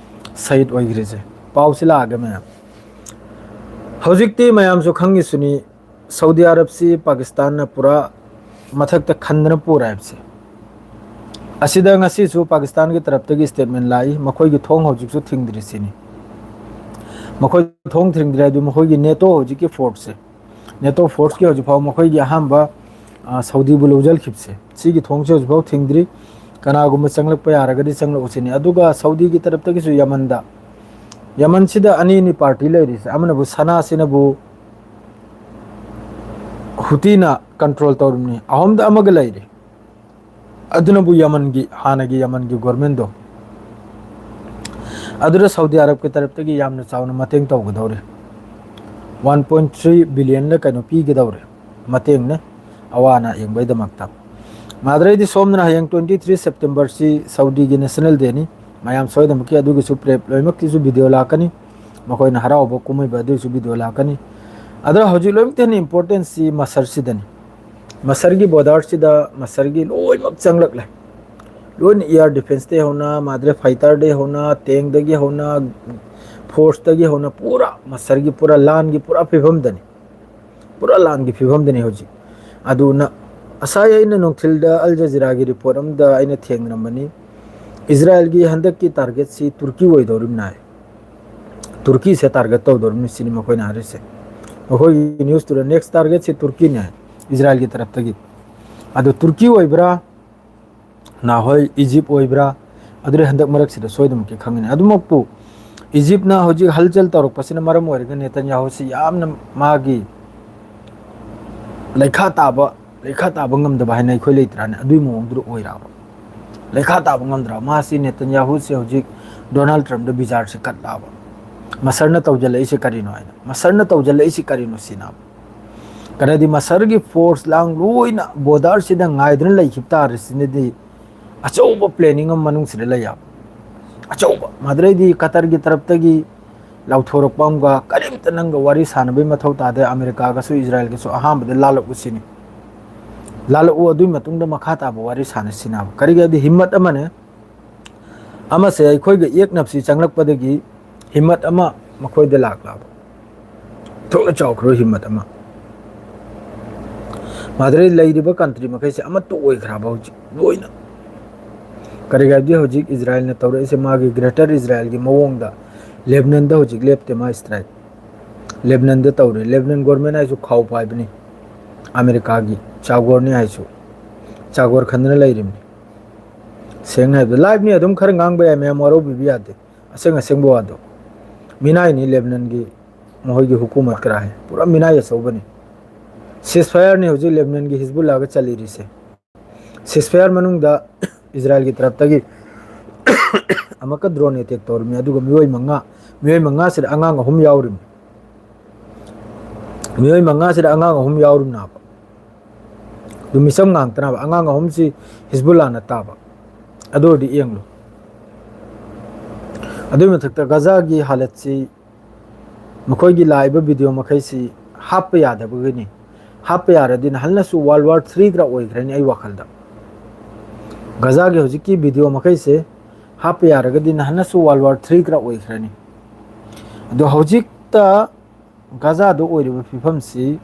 ꯁꯍꯤꯗ ꯑꯣꯏꯈ꯭ꯔꯤꯁꯦ꯫ ꯄꯥꯎꯁꯤ ꯂꯥꯛꯑꯒ ꯃꯌꯥꯝ, ꯍꯧꯖꯤꯛꯇꯤ ꯃꯌꯥꯝꯁꯨ ꯈꯪꯉꯤꯁꯨꯅꯤ, ꯁꯥꯎꯗꯤ ꯑꯔꯕꯁꯤ ꯄꯥꯀꯤꯁꯇꯥꯟꯅ ꯄꯨꯔꯥ ꯃꯊꯛꯇ ꯈꯟꯗꯅ ꯄꯨꯔꯦ ꯍꯥꯏꯕꯁꯦ꯫ ꯑꯁꯤꯗ ꯉꯁꯤꯁꯨ ꯄꯥꯀꯤꯁꯇꯥꯟꯒꯤ ꯇꯔꯞꯇꯒꯤ ꯁ꯭ꯇꯦꯠꯃꯦꯟ ꯂꯥꯛꯏ, ꯃꯈꯣꯏꯒꯤ ꯊꯣꯡ ꯍꯧꯖꯤꯛꯁꯨ ꯊꯤꯡꯗ꯭ꯔꯤ ꯁꯤꯅꯤ꯫ ꯃꯈꯣꯏ ꯊꯣꯡ ꯊꯤꯡꯗ꯭ꯔꯤ ꯍꯥꯏꯗꯨ ꯃꯈꯣꯏꯒꯤ ꯅꯦꯇꯣ ꯍꯧꯖꯤꯛꯀꯤ ꯐꯣꯔꯁꯁꯦ, ꯅꯦꯇꯣ ꯐꯣꯔꯁꯀꯤ ꯍꯧꯖꯤꯛ ꯐꯥꯎ ꯃꯈꯣꯏꯒꯤ ꯑꯍꯥꯟꯕ, ꯑ, ꯁꯥꯎꯗꯤꯕꯨ ꯂꯧꯁꯤꯟꯈꯤꯕꯁꯦ, ꯁꯤꯒꯤ ꯊꯣꯡꯁꯦ ꯍꯧꯖꯤꯛ ꯐꯥꯎ ꯊꯤꯡꯗ꯭ꯔꯤ꯫ ꯀꯅꯥꯒꯨꯝꯕ ꯆꯪꯂꯛꯄ ꯌꯥꯔꯒꯗꯤ ꯆꯪꯂꯛꯎ ꯁꯤꯅꯤ꯫ ꯑꯗꯨꯒ ꯁꯥꯎꯗꯤꯒꯤ ꯇꯔꯞꯇꯒꯤꯁꯨ ꯌꯃꯟꯗ, ꯌꯃꯟꯁꯤꯗ ꯑꯅꯤ ꯑꯅꯤ ꯄꯥꯔꯇꯤ ꯂꯩꯔꯤꯁꯦ, ꯑꯃꯅꯕꯨ ꯁꯅꯥꯁꯤꯅꯕꯨ ꯍꯨꯇꯤꯅ ꯀꯟꯇ꯭ꯔꯣꯜ ꯇꯧꯔꯤꯕꯅꯤ, ꯑꯍꯨꯝꯗ ꯑꯃꯒ ꯂꯩꯔꯤ꯫ ꯑꯗꯨꯅꯕꯨ ꯌꯃꯟꯒꯤ, ꯍꯥꯟꯅꯒꯤ ꯌꯃꯟꯒꯤ ꯒꯣꯔꯃꯦꯟꯗꯣ, ꯑꯗꯨꯗ ꯁꯥꯎꯗꯤ ꯑꯔꯕꯀꯤ ꯇꯔꯞꯇꯒꯤ ꯌꯥꯝꯅ ꯆꯥꯎꯅ ꯃꯇꯦꯡ ꯇꯧꯒꯗꯧꯔꯤ꯫ One point three billionꯗ ꯀꯩꯅꯣ ꯄꯤꯒꯗꯧꯔꯤ, ꯃꯇꯦꯡꯅꯦ, ꯑꯋꯥ ꯑꯅꯥ ꯌꯦꯡꯕꯩꯗꯃꯛꯇ꯫ ꯃꯥꯗ꯭ꯔꯩꯗꯤ ꯁꯣꯝꯗꯅ ꯍꯌꯦꯡ twenty three Septemberꯁꯤ ꯁꯥꯎꯗꯤꯒꯤ National Dayꯅꯤ꯫ ꯃꯌꯥꯝ ꯁꯣꯏꯗꯅꯃꯛꯀꯤ ꯑꯗꯨꯒꯤꯁꯨ ꯄ꯭ꯔꯦꯞ ꯂꯣꯏꯅꯃꯛꯀꯤꯁꯨ ꯚꯤꯗꯤꯑꯣ ꯂꯥꯛꯀꯅꯤ, ꯃꯈꯣꯏꯅ ꯍꯔꯥꯎꯕ ꯀꯨꯝꯍꯩꯕ ꯑꯗꯨꯒꯤꯁꯨ ꯚꯤꯗꯤꯑꯣ ꯂꯥꯛꯀꯅꯤ꯫ ꯑꯗꯣ ꯍꯧꯖꯤꯛ ꯂꯣꯏꯅꯃꯛꯇ ꯍꯦꯟꯅ ꯏꯝꯄꯣꯔꯇꯦꯟꯁꯤ ꯃꯁꯔꯁꯤꯗꯅꯤ꯫ ꯃꯁꯔꯒꯤ ꯕꯣꯔꯗꯔꯁꯤꯗ ꯃꯁꯔꯒꯤ ꯂꯣꯏꯅꯃꯛ ꯆꯪꯂꯛꯂꯦ꯫ ꯂꯣꯏꯅ air defenceꯇꯒꯤ ꯍꯧꯅ, ꯃꯥꯗ꯭ꯔꯦ fighterꯗꯒꯤ ꯍꯧꯅ, tankꯗꯒꯤ ꯍꯧꯅ, forceꯇꯒꯤ ꯍꯧꯅ ꯄꯨꯔꯥ ꯃꯁꯔꯒꯤ ꯄꯨꯔꯥ ꯂꯥꯟꯒꯤ ꯄꯨꯔꯥ ꯐꯤꯕꯝꯗꯅꯤ꯫ ꯄꯨꯔꯥ ꯂꯥꯟꯒꯤ ꯐꯤꯕꯝꯗꯅꯤ ꯍꯧꯖꯤꯛ꯫ ꯑꯗꯨꯅ ꯉꯁꯥꯏ ꯑꯩꯅ ꯅꯨꯡꯊꯤꯜꯗ ꯑꯜ ꯖꯖꯤꯔꯥꯒꯤ ꯔꯤꯄꯣꯔꯠ ꯑꯃꯗ ꯑꯩꯅ ꯊꯦꯡꯅꯔꯝꯕꯅꯤ, ꯏꯖꯔꯥꯏꯜꯒꯤ ꯍꯟꯗꯛꯀꯤ ꯇꯥꯔꯒꯦꯠꯁꯤ ꯇꯨꯔꯀꯤ ꯑꯣꯏꯗꯧꯔꯤꯕꯅꯤ ꯍꯥꯏ꯫ ꯇꯨꯔꯀꯤꯁꯦ target ꯇꯧꯗꯧꯔꯤꯕꯅꯤ ꯁꯤꯅꯤ ꯃꯈꯣꯏꯅ ꯍꯥꯏꯔꯤꯁꯦ꯫ ꯃꯈꯣꯏꯒꯤ news ꯇꯨꯗ next target ꯁꯤ ꯇꯨꯔꯀꯤꯅꯦ, ꯏꯖꯔꯥꯏꯜꯒꯤ ꯇꯔꯞꯇꯒꯤ꯫ ꯑꯗꯣ ꯇꯨꯔꯀꯤ ꯑꯣꯏꯕ꯭ꯔꯥ, ꯅꯍꯣꯏ ꯏꯖꯤꯞ ꯑꯣꯏꯕ꯭ꯔꯥ, ꯑꯗꯨꯗꯤ ꯍꯟꯗꯛ ꯃꯔꯛꯁꯤꯗ ꯁꯣꯏꯗꯅꯃꯛꯀꯤ ꯈꯪꯒꯅꯤ꯫ ꯑꯗꯨꯃꯛꯄꯨ ꯏꯖꯤꯞꯅ ꯍꯧꯖꯤꯛ ꯍꯜꯆꯜ ꯇꯧꯔꯛꯄꯁꯤꯅ ꯃꯔꯝ ꯑꯣꯏꯔꯒ ꯅꯦꯇꯟꯌꯥꯍꯨꯁꯤ ꯌꯥꯝꯅ ꯃꯥꯒꯤ ꯂꯩꯈꯥ ꯇꯥꯕ, ꯂꯩꯈꯥ ꯇꯥꯕ ꯉꯝꯗꯕ ꯍꯥꯏꯅ ꯑꯩꯈꯣꯏ ꯂꯩꯇ꯭ꯔꯥꯅꯦ? ꯑꯗꯨꯒꯤ ꯃꯑꯣꯡꯗꯨꯗ ꯑꯣꯏꯔꯛꯑꯕ꯫ ꯂꯩꯈꯥ ꯇꯥꯕ ꯉꯝꯗ꯭ꯔꯥ? ꯃꯥꯁꯤ ꯅꯦꯇꯟꯌꯥꯍꯨꯁꯦ ꯍꯧꯖꯤꯛ ꯗꯣꯅꯥꯜꯗ ꯇ꯭ꯔꯝꯞꯇ ꯕꯤꯖꯥꯔꯁꯦ ꯀꯠꯂꯛꯑꯕ꯫ ꯃꯁꯔꯅ ꯇꯧꯖꯜꯂꯛꯏꯁꯦ ꯀꯔꯤꯅꯣ ꯍꯥꯏꯅ, ꯃꯁꯔꯅ ꯇꯧꯖꯜꯂꯛꯏꯁꯦ ꯀꯔꯤꯅꯣ ꯁꯤꯅ꯫ ꯀꯔꯤꯗꯤ ꯃꯁꯔꯒꯤ force ꯂꯥꯡ ꯂꯣꯏꯅ border ꯁꯤꯗ ꯉꯥꯏꯗꯨꯅ ꯂꯩꯈꯤꯕ ꯇꯥꯔꯁꯤꯅꯗꯤ ꯑꯆꯧꯕ planning ꯑꯃ ꯃꯅꯨꯡꯁꯤꯗ ꯂꯩ ꯌꯥꯕ꯫ ꯑꯆꯧꯕ꯫ ꯃꯗꯨꯗꯩꯗꯤ ꯀꯇꯔꯒꯤ ꯇꯔꯞꯇꯒꯤ ꯂꯥꯎꯊꯣꯔꯛꯄ ꯑꯃꯒ, ꯀꯔꯤꯝꯇ ꯅꯪꯒ ꯋꯥꯔꯤ ꯁꯥꯟꯅꯕꯒꯤ ꯃꯊꯧ ꯇꯥꯗꯦ, ꯑꯃꯦꯔꯤꯀꯥꯒꯁꯨ ꯏꯖꯔꯥꯏꯜꯒꯁꯨ ꯑꯍꯥꯟꯕꯗ ꯂꯥꯜꯂꯛꯎ ꯁꯤꯅꯤ꯫ ꯂꯥꯜꯂꯛꯎ, ꯑꯗꯨꯒꯤ ꯃꯇꯨꯡꯗ ꯃꯈꯥ ꯇꯥꯕ ꯋꯥꯔꯤ ꯁꯥꯟꯅꯁꯤ ꯅꯥꯕ꯫ ꯀꯔꯤꯒꯤ ꯍꯥꯏꯗꯤ ꯍꯤꯝꯃꯠ ꯑꯃꯅꯦ, ꯑꯃꯁꯦ ꯑꯩꯈꯣꯏꯒ ꯌꯦꯛꯅꯕꯁꯤ ꯆꯪꯂꯛꯄꯗꯒꯤ ꯍꯤꯝꯃꯠ ꯑꯃ ꯃꯈꯣꯏꯗ ꯂꯥꯛꯂꯕ꯫ ꯊꯣꯛꯅ ꯆꯥꯎꯈ꯭ꯔꯕ ꯍꯤꯝꯃꯠ ꯑꯃ꯫ ꯃꯥꯗꯨꯗꯩ ꯂꯩꯔꯤꯕ country ꯃꯈꯩꯁꯦ ꯑꯃꯠꯇ ꯑꯣꯏꯈ꯭ꯔꯕ ꯍꯧꯖꯤꯛ ꯂꯣꯏꯅ꯫ ꯀꯔꯤꯒꯤ ꯍꯥꯏꯕꯗꯤ ꯍꯧꯖꯤꯛ ꯏꯖꯔꯥꯏꯜꯅ ꯇꯧꯔꯛꯏꯁꯦ ꯃꯥꯒꯤ greater ꯏꯖꯔꯥꯏꯜꯒꯤ ꯃꯑꯣꯡꯗ ꯂꯦꯕꯅꯟꯗ ꯍꯧꯖꯤꯛ ꯂꯦꯞꯇꯦ ꯃꯥ strike꯫ ꯂꯦꯕꯅꯟꯗ ꯇꯧꯔꯦ꯫ ꯂꯦꯕꯅꯟ government ꯍꯥꯏꯁꯨ ꯈꯥꯎ ꯄꯥꯏꯕꯅꯤ꯫ ꯑꯃꯦꯔꯤꯀꯥꯒꯤ ꯆꯥꯒꯣꯔꯅꯤ ꯍꯥꯏꯁꯨ꯫ ꯆꯥꯒꯣꯔ ꯈꯟꯗꯅ ꯂꯩꯔꯤꯕꯅꯤ꯫ ꯁꯦꯡꯅ ꯍꯥꯏꯕꯗ liveꯅꯤ, ꯑꯗꯨꯝ ꯈꯔ ꯉꯥꯡꯕ ꯌꯥꯏ, ꯃꯌꯥꯝ ꯋꯥꯔꯧꯕꯤꯕ ꯌꯥꯗꯦ꯫ ꯑꯁꯦꯡ ꯑꯁꯦꯡꯕ ꯋꯥꯗꯣ꯫ ꯃꯤꯅꯥꯏꯅꯤ ꯂꯦꯕꯅꯟꯒꯤ, ꯃꯈꯣꯏꯒꯤ ꯍꯨꯀꯨꯃꯠ ꯀꯔꯥ ꯍꯥꯏ꯫ ꯄꯨꯔꯥ ꯃꯤꯅꯥꯏ ꯑꯆꯧꯕꯅꯤ꯫ Ceasefire ꯅꯤ ꯍꯧꯖꯤꯛ ꯂꯦꯕꯅꯟꯒꯤ ꯍꯤꯖꯕꯨꯜꯂꯥꯒ ꯆꯠꯂꯤꯔꯤꯁꯦ꯫ Ceasefire ꯃꯅꯨꯡꯗ ꯏꯖꯔꯥꯏꯜꯒꯤ ꯇꯔꯞꯇꯒꯤ ꯑꯃꯨꯛꯀ drone attack ꯇꯧꯔꯝꯃꯤ, ꯑꯗꯨꯒ ꯃꯤꯑꯣꯏ ꯃꯉꯥ, ꯃꯤꯑꯣꯏ ꯃꯉꯥꯁꯤꯗ ꯑꯉꯥꯡ ꯑꯍꯨꯝ ꯌꯥꯎꯔꯤꯕꯅꯤ꯫ ꯃꯤꯑꯣꯏ ꯃꯉꯥꯁꯤꯗ ꯑꯉꯥꯡ ꯑꯍꯨꯝ ꯌꯥꯎꯔꯤꯕꯅꯦꯕ꯫ ꯑꯗꯨ ꯃꯤꯆꯝ ꯉꯥꯛꯇꯅꯦꯕ꯫ ꯑꯉꯥꯡ ꯑꯍꯨꯝꯁꯤ ꯍꯤꯖꯕꯨꯜꯂꯥꯅ ꯇꯥꯕ꯫ ꯑꯗꯨ ꯑꯣꯏꯔꯗꯤ ꯌꯦꯡꯂꯨ꯫ ꯑꯗꯨꯒꯤ ꯃꯊꯛꯇ ꯒꯖꯥꯒꯤ ꯍꯥꯂꯠꯁꯤ ꯃꯈꯣꯏꯒꯤ ꯂꯥꯛꯏꯕ video ꯃꯈꯩꯁꯤ ꯍꯥꯞꯄ ꯌꯥꯗꯕꯒꯤꯅꯤ꯫ ꯍꯥꯞꯄ ꯌꯥꯔꯗꯤ ꯅꯍꯥꯟꯅꯁꯨ World War Three ꯒ ꯑꯣꯏꯈ꯭ꯔꯅꯤ ꯑꯩ ꯋꯥꯈꯜꯗ꯫ ꯒꯖꯥꯒꯤ ꯍꯧꯖꯤꯛꯀꯤ video ꯃꯈꯩꯁꯦ ꯍꯥꯞꯄ ꯌꯥꯔꯒꯗꯤ ꯅꯍꯥꯟꯅꯁꯨ World War Three ꯒ ꯑꯣꯏꯈ꯭ꯔꯅꯤ꯫ ꯑꯗꯣ ꯍꯧꯖꯤꯛꯇ ꯒꯖꯥꯗ ꯑꯣꯏꯔꯤꯕ ꯐꯤꯕꯝꯁꯤ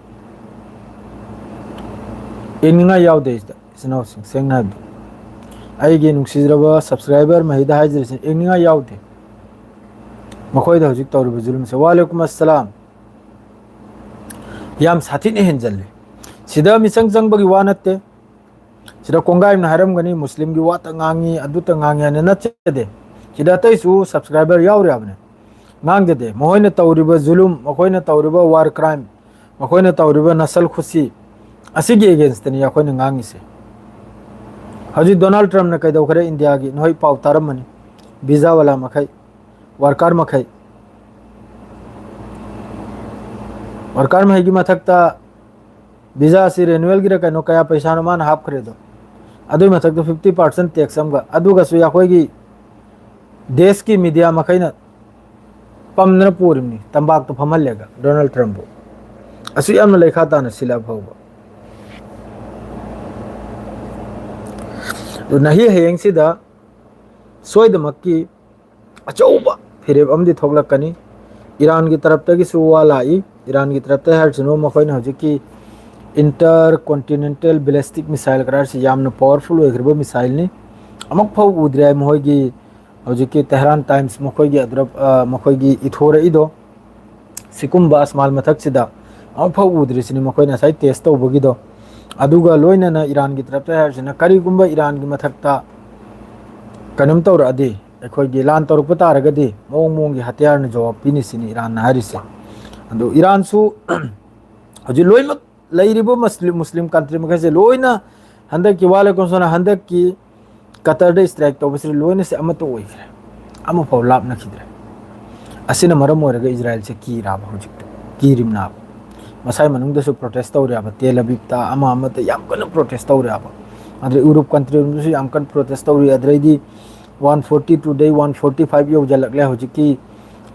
ꯌꯦꯡꯅꯤꯡꯉꯥꯏ ꯌꯥꯎꯗꯦ ꯁꯤꯗ, ꯏꯆꯤꯟ ꯏꯅꯥꯎꯁꯤꯡ, ꯁꯦꯡꯅ ꯍꯥꯏꯕꯗ꯫ ꯑꯩꯒꯤ ꯅꯨꯡꯁꯤꯖꯔꯕ subscriber ꯃꯍꯩꯗ ꯍꯥꯏꯖꯔꯤꯁꯦ, ꯌꯦꯡꯅꯤꯡꯉꯥꯏ ꯌꯥꯎꯗꯦ꯫ ꯃꯈꯣꯏꯗ ꯍꯧꯖꯤꯛ ꯇꯧꯔꯤꯕ ꯖꯨꯂꯨꯝꯁꯦ꯫ ꯋꯥꯂꯦꯀꯨꯝ ꯑꯁꯂꯥꯝ꯫ ꯌꯥꯝ ꯁꯥꯊꯤꯅ ꯍꯦꯟꯖꯜꯂꯤ꯫ ꯁꯤꯗ ꯃꯤꯆꯪ ꯆꯪꯕꯒꯤ ꯋꯥ ꯅꯠꯇꯦ꯫ ꯁꯤꯗ ꯀꯣꯡꯒꯥꯏ ꯑꯃꯅ ꯍꯥꯏꯔꯝꯒꯅꯤ, ꯃꯨꯁꯂꯤꯝꯒꯤ ꯋꯥꯇ ꯉꯥꯡꯉꯤ, ꯑꯗꯨꯇ ꯉꯥꯡꯉꯤ ꯍꯥꯏꯅ ꯅꯠꯆꯗꯦ꯫ ꯁꯤꯗ ꯑꯇꯩꯁꯨ subscriber ꯌꯥꯎꯔꯤ ꯍꯥꯏꯕꯅꯦ꯫ ꯉꯥꯡꯖꯗꯦ꯫ ꯃꯈꯣꯏꯅ ꯇꯧꯔꯤꯕ ꯖꯨꯂꯨꯝ, ꯃꯈꯣꯏꯅ ꯇꯧꯔꯤꯕ war crime, ꯃꯈꯣꯏꯅ ꯇꯧꯔꯤꯕ ꯅꯁꯜ ꯈꯨꯠꯁꯤ, ꯑꯁꯤꯒꯤ against ꯇꯅꯤ ꯑꯩꯈꯣꯏꯅ ꯉꯥꯡꯉꯤꯁꯦ꯫ ꯍꯧꯖꯤꯛ ꯗꯣꯅꯥꯜꯗ ꯇ꯭ꯔꯝꯞꯅ ꯀꯩꯗꯧꯈ꯭ꯔꯦ ꯏꯟꯗꯤꯌꯥꯒꯤ? ꯅꯈꯣꯏ ꯄꯥꯎ ꯇꯥꯔꯝꯃꯅꯤ꯫ ꯚꯤꯖꯥ ꯋꯥꯂꯥ ꯃꯈꯩ, worker ꯃꯈꯩ, worker ꯃꯈꯩꯒꯤ ꯃꯊꯛꯇ ꯚꯤꯖꯥꯁꯤ renewal ꯒꯤꯔ ꯀꯩꯅꯣ, ꯀꯌꯥ ꯄꯩꯁꯥꯅꯣ ꯃꯥꯅ ꯍꯥꯞꯈ꯭ꯔꯦꯗꯣ, ꯑꯗꯨꯏ ꯃꯊꯛꯇ fifty percent tax ꯑꯃꯒ, ꯑꯗꯨꯒꯁꯨ ꯑꯩꯈꯣꯏꯒꯤ ꯗꯦꯁꯀꯤ media ꯃꯈꯩꯅ ꯄꯝꯗꯅ ꯄꯨꯔꯤꯕꯅꯤ, ꯇꯝꯄꯥꯛꯇ ꯐꯝꯍꯜꯂꯦꯒ ꯗꯣꯅꯥꯜꯗ ꯇ꯭ꯔꯝꯞꯄꯨ꯫ ꯑꯁꯨꯛ ꯌꯥꯝꯅ ꯂꯩꯈꯥ ꯇꯥꯅ ꯁꯤꯜꯂꯛꯑ ꯐꯥꯎꯕ꯫ ꯑꯗꯨ ꯅꯍꯤ ꯍꯌꯦꯡꯁꯤꯗ ꯁꯣꯏꯗꯃꯛꯀꯤ ꯑꯆꯧꯕ ꯐꯤꯔꯦꯞ ꯑꯃꯗꯤ ꯊꯣꯛꯂꯛꯀꯅꯤ꯫ ꯏꯔꯥꯟꯒꯤ ꯇꯔꯞꯇꯒꯤꯁꯨ ꯋꯥ ꯂꯥꯛꯏ꯫ ꯏꯔꯥꯟꯒꯤ ꯇꯔꯞꯇ ꯍꯥꯏꯔꯤꯁꯤꯅ ꯃꯈꯣꯏꯅ ꯍꯧꯖꯤꯛꯀꯤ intercontinental ballistic missile ꯀꯔꯥꯔꯁꯤ ꯌꯥꯝꯅ powerful ꯑꯣꯏꯈ꯭ꯔꯕ missile ꯅꯤ꯫ ꯑꯃꯨꯛ ꯐꯥꯎ ꯎꯗ꯭ꯔꯤ ꯍꯥꯏ ꯃꯈꯣꯏꯒꯤ ꯍꯧꯖꯤꯛꯀꯤ ꯇꯦꯍꯔꯥꯟ ꯇꯥꯏꯝꯁ ꯃꯈꯣꯏꯒꯤ ꯑꯗꯨꯔꯞ-, ꯑ, ꯃꯈꯣꯏꯒꯤ ꯏꯊꯣꯔꯛꯏꯗꯣ꯫ ꯁꯤꯒꯨꯝꯕ ꯑꯁꯃꯥꯟ ꯃꯊꯛꯁꯤꯗ ꯑꯃꯨꯛ ꯐꯥꯎ ꯎꯗ꯭ꯔꯤꯁꯤꯅꯤ ꯃꯈꯣꯏꯅ ꯉꯁꯥꯏ test ꯇꯧꯕꯒꯤꯗꯣ꯫ ꯑꯗꯨꯒ ꯂꯣꯏꯅꯅ ꯏꯔꯥꯟꯒꯤ ꯇꯔꯞꯇ ꯍꯥꯏꯔꯤꯁꯤꯅ ꯀꯔꯤꯒꯨꯝꯕ ꯏꯔꯥꯟꯒꯤ ꯃꯊꯛꯇ ꯀꯩꯅꯣꯝ ꯇꯧꯔꯛꯑꯗꯤ, ꯑꯩꯈꯣꯏꯒꯤ ꯂꯥꯟ ꯇꯧꯔꯛꯄ ꯇꯥꯔꯒꯗꯤ ꯃꯑꯣꯡ ꯃꯑꯣꯡꯒꯤ ꯍꯇꯤꯌꯥꯔꯅ ꯖꯋꯥꯕ ꯄꯤꯅꯤ ꯁꯤꯅꯤ ꯏꯔꯥꯟꯅ ꯍꯥꯏꯔꯤꯁꯦ꯫ ꯑꯗꯨ ꯏꯔꯥꯟꯁꯨ ꯍꯧꯖꯤꯛ ꯂꯣꯏꯅꯃꯛ ꯂꯩꯔꯤꯕ ꯃꯨꯁꯂꯤꯝ, ꯃꯨꯁꯂꯤꯝ country ꯃꯈꯩꯁꯦ ꯂꯣꯏꯅ ꯍꯟꯗꯛꯀꯤ ꯋꯥ ꯂꯩꯀꯣꯟꯁꯣꯅ ꯍꯟꯗꯛꯀꯤ ꯀꯇꯔꯗ strike ꯇꯧꯕꯁꯤꯗ ꯂꯣꯏꯅꯁꯦ ꯑꯃꯠꯇ ꯑꯣꯏꯈ꯭ꯔꯦ꯫ ꯑꯃꯐꯥꯎ ꯂꯥꯞꯅꯈꯤꯗ꯭ꯔꯦ꯫ ꯑꯁꯤꯅ ꯃꯔꯝ ꯑꯣꯏꯔꯒ ꯏꯖꯔꯥꯏꯜꯁꯦ ꯀꯤꯔꯥꯕ ꯍꯧꯖꯤꯛꯇ? ꯀꯤꯔꯤꯝꯅꯥꯕ? ꯃꯁꯥꯏ ꯃꯅꯨꯡꯗꯁꯨ protest ꯇꯧꯔꯦꯕ, ꯇꯦꯜ ꯑꯕꯤꯕꯇ ꯑꯃ ꯑꯃꯗ ꯌꯥꯝ ꯀꯟꯅ protest ꯇꯧꯔꯦꯕ꯫ ꯑꯗꯩ ꯌꯨꯔꯣꯞ country ꯔꯣꯝꯗꯁꯨ ꯌꯥꯝ ꯀꯟꯅ protest ꯇꯧꯔꯤ꯫ ꯑꯗꯩꯗꯤ one forty today, one forty five ꯌꯧꯁꯤꯜꯂꯛꯂꯦ ꯍꯧꯖꯤꯛꯀꯤ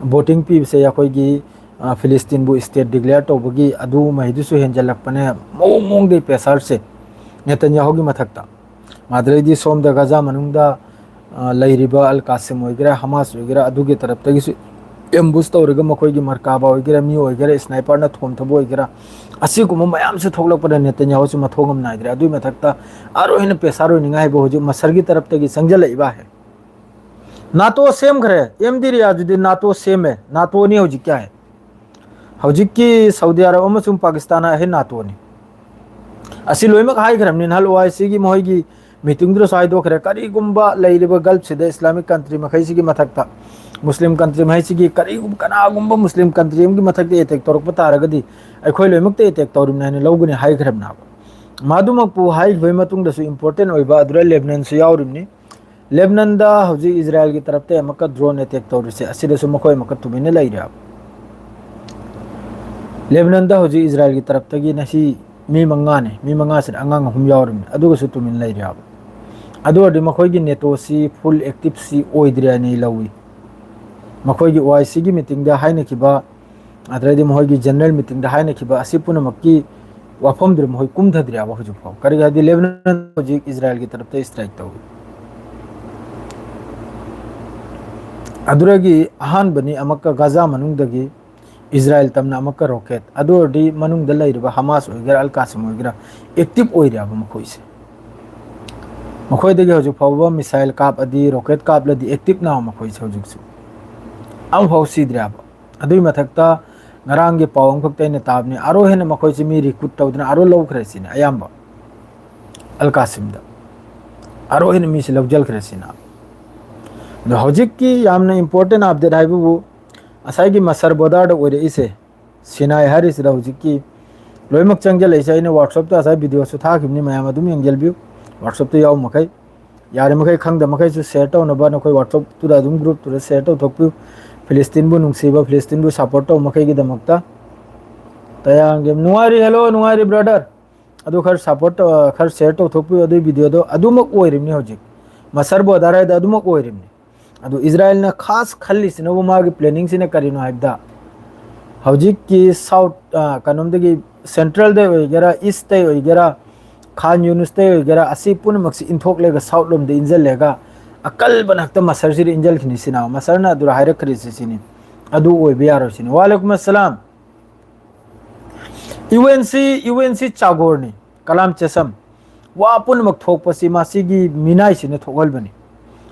voting ꯄꯤꯕꯁꯦ꯫ ꯑꯩꯈꯣꯏꯒꯤ, ꯑ, ꯐꯤꯂꯤꯁꯇꯤꯟꯕꯨ state declare ꯇꯧꯕꯒꯤ ꯑꯗꯨꯃꯩꯗꯨꯁꯨ ꯍꯦꯟꯖꯜꯂꯛꯄꯅꯦ꯫ ꯃꯑꯣꯡ ꯃꯑꯣꯡꯗꯒꯤ pressureꯁꯦ ꯅꯦꯇꯟꯌꯥꯍꯨꯒꯤ ꯃꯊꯛꯇ꯫ ꯑꯗꯨꯗꯩꯗꯤ ꯁꯣꯝꯗ ꯒꯖꯥ ꯃꯅꯨꯡꯗ, ꯑ, ꯂꯩꯔꯤꯕ ꯑꯜ ꯀꯥꯁꯤꯝ ꯑꯣꯏꯒꯦꯔꯥ, ꯍꯃꯥꯁ ꯑꯣꯏꯒꯦꯔꯥ, ꯑꯗꯨꯒꯤ ꯇꯔꯞꯇꯒꯤꯁꯨ ambush ꯇꯧꯔꯒ ꯃꯈꯣꯏꯒꯤ ꯃꯔꯀꯥꯕꯥ ꯑꯣꯏꯒꯦꯔꯥ, ꯃꯤ ꯑꯣꯏꯒꯦꯔꯥ, sniperꯅ ꯊꯣꯝꯊꯕ ꯑꯣꯏꯒꯦꯔꯥ, ꯑꯁꯤꯒꯨꯝꯕ ꯃꯌꯥꯝꯁꯨ ꯊꯣꯛꯂꯛꯄꯗ ꯅꯦꯇꯟꯌꯥꯍꯨꯁꯨ ꯃꯊꯣꯡ ꯑꯃ ꯅꯥꯏꯗ꯭ꯔꯦ꯫ ꯑꯗꯨꯒꯤ ꯃꯊꯛꯇ ꯑꯔꯣꯏꯅ pressure ꯑꯣꯏꯅꯤꯡꯉꯥꯏ ꯍꯥꯏꯕ ꯍꯧꯖꯤꯛ ꯃꯁꯔꯒꯤ ꯇꯔꯞꯇꯒꯤ ꯆꯪꯁꯤꯜꯂꯛꯏꯕ ꯍꯥꯏ꯫ ꯅꯥꯇꯣ ꯁꯦꯝꯈ꯭ꯔꯦ꯫ ꯑꯦꯝ ꯗꯤ ꯔꯤꯌꯥꯖꯨꯗꯤꯟ ꯅꯥꯇꯣ ꯁꯦꯝꯃꯦ꯫ ꯅꯥꯇꯣꯅꯤ ꯍꯧꯖꯤꯛꯀꯤ ꯍꯥꯏ꯫ ꯍꯧꯖꯤꯛꯀꯤ ꯁꯥꯎꯗꯤ ꯑꯔꯕ ꯑꯃꯁꯨꯡ ꯄꯥꯀꯤꯁꯇꯥꯟ ꯍꯥꯏ ꯅꯥꯇꯣꯅꯤ꯫ ꯑꯁꯤ ꯂꯣꯏꯅꯃꯛ ꯍꯥꯏꯈ꯭ꯔꯕꯅꯤ꯫ ꯅꯍꯥꯟ ꯑꯣ ꯑꯥꯏ ꯁꯤꯒꯤ ꯃꯈꯣꯏꯒꯤ ꯃꯤꯇꯤꯡꯗꯨꯗꯁꯨ ꯍꯥꯏꯗꯣꯛꯈ꯭ꯔꯦ꯫ ꯀꯔꯤꯒꯨꯝꯕ ꯂꯩꯔꯤꯕ ꯒꯜꯐꯁꯤꯗ ꯏꯁꯂꯥꯃꯤꯛ ꯀꯟꯇ꯭ꯔꯤ ꯃꯈꯩꯁꯤꯒꯤ ꯃꯊꯛꯇ, ꯃꯨꯁꯂꯤꯝ ꯀꯟꯇ꯭ꯔꯤ ꯃꯈꯩꯁꯤꯒꯤ ꯀꯔꯤꯒꯨꯝꯕ, ꯀꯅꯥꯒꯨꯝꯕ ꯃꯨꯁꯂꯤꯝ ꯀꯟꯇ꯭ꯔꯤ ꯑꯃꯒꯤ ꯃꯊꯛꯇ ꯑꯦꯇꯦꯛ ꯇꯧꯔꯛꯄ ꯇꯥꯔꯒꯗꯤ ꯑꯩꯈꯣꯏ ꯂꯣꯏꯅꯃꯛꯇ ꯑꯦꯇꯦꯛ ꯇꯧꯔꯤꯕꯅꯤ ꯍꯥꯏꯅ ꯂꯧꯒꯅꯤ ꯍꯥꯏꯈ꯭ꯔꯕꯅꯦꯕ꯫ ꯃꯗꯨꯃꯛꯄꯨ ꯍꯥꯏꯈꯤꯕꯒꯤ ꯃꯇꯨꯡꯗꯁꯨ ꯏꯝꯄꯣꯔꯇꯦꯟ ꯑꯣꯏꯕ ꯑꯗꯨꯗ ꯂꯦꯕꯅꯟꯁꯨ ꯌꯥꯎꯔꯤꯕꯅꯤ꯫ ꯂꯦꯕꯅꯟꯗ ꯍꯧꯖꯤꯛ ꯏꯖꯔꯥꯌꯦꯜꯒꯤ ꯇꯔꯞꯇ ꯑꯃꯨꯛꯀ ꯗ꯭ꯔꯣꯟ ꯑꯦꯇꯦꯛ ꯇꯧꯔꯤꯁꯦ, ꯑꯁꯤꯗꯁꯨ ꯃꯈꯣꯏ ꯑꯃꯨꯛꯀ ꯇꯨꯃꯤꯟꯅ ꯂꯩꯔꯦꯕ꯫ ꯂꯦꯕꯅꯟꯗ ꯍꯧꯖꯤꯛ ꯏꯖꯔꯥꯌꯦꯜꯒꯤ ꯇꯔꯞꯇꯒꯤ ꯉꯁꯤ ꯃꯤ ꯃꯉꯥꯅꯤ, ꯃꯤ ꯃꯉꯥꯁꯤꯗ ꯑꯉꯥꯡ ꯑꯍꯨꯝ ꯌꯥꯎꯔꯤꯕꯅꯤ, ꯑꯗꯨꯒꯁꯨ ꯇꯨꯃꯤꯟ ꯂꯩꯔꯦꯕ꯫ ꯑꯗꯨ ꯑꯣꯏꯔꯗꯤ ꯃꯈꯣꯏꯒꯤ ꯅꯦꯇꯣꯁꯤ ꯐꯨꯜ ꯑꯦꯛꯇꯤꯞꯁꯤ ꯑꯣꯏꯗ꯭ꯔꯦ ꯍꯥꯏꯅ ꯑꯩ ꯂꯧꯏ꯫ ꯃꯈꯣꯏꯒꯤ ꯑꯣ ꯑꯥꯏ ꯁꯤꯒꯤ ꯃꯤꯇꯤꯡꯗ ꯍꯥꯏꯅꯈꯤꯕ, ꯑꯗꯨꯗꯩꯗꯤ ꯃꯈꯣꯏꯒꯤ ꯖꯦꯅꯔꯦꯜ ꯃꯤꯇꯤꯡꯗ ꯍꯥꯏꯅꯈꯤꯕ ꯑꯁꯤ ꯄꯨꯝꯅꯃꯛꯀꯤ ꯋꯥꯐꯝꯗꯨꯗ ꯃꯈꯣꯏ ꯀꯨꯝꯊꯗ꯭ꯔꯦꯕ ꯍꯧꯖꯤꯛ ꯐꯥꯎ꯫ ꯀꯔꯤꯒꯤ ꯍꯥꯏꯗꯤ ꯂꯦꯕꯅꯟ ꯍꯧꯖꯤꯛ ꯏꯖꯔꯥꯌꯦꯜꯒꯤ ꯇꯔꯞꯇ ꯏꯁꯇ꯭ꯔꯥꯏꯛ ꯇꯧꯏ꯫ ꯑꯗꯨꯗꯒꯤ ꯑꯍꯥꯟꯕꯅꯤ ꯑꯃꯨꯛꯀ ꯒꯥꯖꯥ ꯃꯅꯨꯡꯗꯒꯤ ꯏꯖꯔꯥꯌꯦꯜ ꯇꯝꯅ ꯑꯃꯨꯛꯀ ꯔꯣꯀꯦꯠ꯫ ꯑꯗꯨ ꯑꯣꯏꯔꯗꯤ ꯃꯅꯨꯡꯗ ꯂꯩꯔꯤꯕ ꯍꯃꯥꯁ ꯑꯣꯏꯒꯦꯔꯥ, ꯑꯜ ꯀꯥꯁꯤꯝ ꯑꯣꯏꯒꯦꯔꯥ, ꯑꯦꯛꯇꯤꯞ ꯑꯣꯏꯔꯦꯕ ꯃꯈꯣꯏꯁꯦ꯫ ꯃꯈꯣꯏꯗꯒꯤ ꯍꯧꯖꯤꯛ ꯐꯥꯎꯕ ꯃꯤꯁꯥꯏꯜ ꯀꯥꯞꯂꯗꯤ, ꯔꯣꯀꯦꯠ ꯀꯥꯞꯂꯗꯤ ꯑꯦꯛꯇꯤꯞ ꯅꯥꯎ ꯃꯈꯣꯏꯁꯦ ꯍꯧꯖꯤꯛꯁꯨ ꯑꯃꯐꯥꯎ ꯁꯤꯗ꯭ꯔꯦꯕ꯫ ꯑꯗꯨꯒꯤ ꯃꯊꯛꯇ ꯉꯔꯥꯡꯒꯤ ꯄꯥꯎ ꯑꯃꯈꯛꯇ ꯑꯩꯅ ꯇꯥꯕꯅꯤ, ꯑꯥꯔꯣ ꯍꯦꯟꯅ ꯃꯈꯣꯏꯁꯤ ꯃꯤ ꯔꯤꯀ꯭ꯔꯨꯠ ꯇꯧꯗꯅ ꯑꯥꯔꯣ ꯂꯧꯈ꯭ꯔꯦ ꯁꯤꯅꯤ ꯑꯌꯥꯝꯕ꯫ ꯑꯜ ꯀꯥꯁꯤꯝꯗ ꯑꯥꯔꯣ ꯍꯦꯟꯅ ꯃꯤꯁꯤ ꯂꯧꯖꯤꯜꯈ꯭ꯔꯦ ꯁꯤꯅ꯫ ꯑꯗꯣ ꯍꯧꯖꯤꯛꯀꯤ ꯌꯥꯝꯅ ꯏꯝꯄꯣꯔꯇꯦꯟ ꯑꯞꯗꯦꯠ ꯍꯥꯏꯕꯕꯨ ꯉꯁꯥꯏꯒꯤ ꯃꯁꯔ ꯕꯣꯗꯥꯔꯗ ꯑꯣꯏꯔꯛꯏꯁꯦ, ꯁꯤꯅꯥꯏ ꯍꯥꯏꯔꯤꯁꯤꯗ ꯍꯧꯖꯤꯛꯀꯤ ꯂꯣꯏꯅꯃꯛ ꯆꯪꯁꯤꯜꯂꯛꯏꯁꯦ꯫ ꯑꯩꯅ ꯋꯥꯔꯛꯁꯣꯞꯇ ꯉꯁꯥꯏ ꯚꯤꯗꯤꯑꯣꯁꯨ ꯊꯥꯈꯤꯕꯅꯤ, ꯃꯌꯥꯝ ꯑꯗꯨꯝ ꯌꯦꯡꯁꯤꯟꯕꯤꯌꯨ꯫ ꯋꯥꯔꯛꯁꯣꯞꯇ ꯌꯥꯎꯕ ꯃꯈꯩ, ꯌꯥꯔꯤꯃꯈꯩ ꯈꯪꯗꯕ ꯃꯈꯩꯁꯨ ꯁꯦꯌꯔ ꯇꯧꯅꯕ ꯅꯈꯣꯏ ꯋꯥꯔꯛꯁꯣꯞꯇꯨꯗ ꯑꯗꯨꯝ ꯒ꯭ꯔꯨꯞꯇꯨꯗ ꯁꯦꯌꯔ ꯇꯧꯊꯣꯛꯄꯤꯌꯨ꯫ ꯐꯤꯂꯤꯁꯇꯤꯟꯕꯨ ꯅꯨꯡꯁꯤꯕ, ꯐꯤꯂꯤꯁꯇꯤꯟꯕꯨ ꯁꯞꯄꯣꯔꯠ ꯇꯧꯕ ꯃꯈꯩꯒꯤꯗꯃꯛꯇ꯫ ꯇꯌꯥꯡꯒꯤ ꯅꯨꯡꯉꯥꯏꯔꯤ, ꯍꯦꯜꯂꯣ, ꯅꯨꯡꯉꯥꯏꯔꯤ ꯕ꯭ꯔꯗꯔ꯫ ꯑꯗꯨ ꯈꯔ ꯁꯞꯄꯣꯔꯠ ꯇꯧ-, ꯈꯔ ꯁꯦꯌꯔ ꯇꯧꯊꯣꯛꯄꯤꯌꯨ꯫ ꯑꯗꯨꯒꯤ ꯚꯤꯗꯤꯑꯣꯗꯣ ꯑꯗꯨꯃꯛ ꯑꯣꯏꯔꯤꯕꯅꯤ ꯍꯧꯖꯤꯛ꯫ ꯃꯁꯔ ꯕꯣꯗꯥꯔ ꯍꯥꯏꯗꯣ ꯑꯗꯨꯃꯛ ꯑꯣꯏꯔꯤꯕꯅꯤ꯫ ꯑꯗꯨ ꯏꯖꯔꯥꯌꯦꯜꯅ ꯈꯥꯁ ꯈꯜꯂꯤꯁꯤꯅꯕꯨ ꯃꯥꯒꯤ ꯄ꯭ꯂꯦꯅꯤꯡꯁꯤꯅ ꯀꯔꯤꯅꯣ ꯍꯥꯏꯕꯗ, ꯍꯧꯖꯤꯛꯀꯤ ꯁꯥꯎꯠ, ꯑ, ꯀꯩꯅꯣꯝꯗꯒꯤ ꯁꯦꯟꯇ꯭ꯔꯦꯜꯗ ꯑꯣꯏꯒꯦꯔꯥ, ꯏꯁꯇ ꯑꯣꯏꯒꯦꯔꯥ, ꯈꯥꯟ ꯌꯨꯅꯤꯁꯇ ꯑꯣꯏꯒꯦꯔꯥ, ꯑꯁꯤ ꯄꯨꯝꯅꯃꯛꯁꯤ ꯏꯟꯊꯣꯛꯂꯒ ꯁꯥꯎꯠ ꯂꯣꯝꯗ ꯏꯟꯁꯤꯜꯂꯒ ꯑꯀꯜꯕ ꯉꯥꯛꯇ ꯃꯁꯔꯁꯤꯗ ꯏꯟꯁꯤꯜꯈꯤꯅꯤ ꯁꯤꯅ ꯃꯁꯔꯅ ꯑꯗꯨꯗ ꯍꯥꯏꯔꯛꯈ꯭ꯔꯤꯁꯤ ꯁꯤꯅꯤ꯫ ꯑꯗꯨ ꯑꯣꯏꯕ ꯌꯥꯔꯣꯏ ꯁꯤꯅꯤ꯫ ꯋꯥꯂꯦꯀꯨꯝ ꯑꯁꯂꯥꯝ꯫ U N C, U N C ꯆꯥꯒꯣꯔꯅꯤ, ꯀꯂꯥꯝ ꯆꯦꯁꯝ꯫ ꯋꯥ ꯄꯨꯝꯅꯃꯛ ꯊꯣꯛꯄꯁꯤ ꯃꯁꯤꯒꯤ ꯃꯤꯅꯥꯏꯁꯤꯅ ꯊꯣꯛꯍꯟꯕꯅꯤ꯫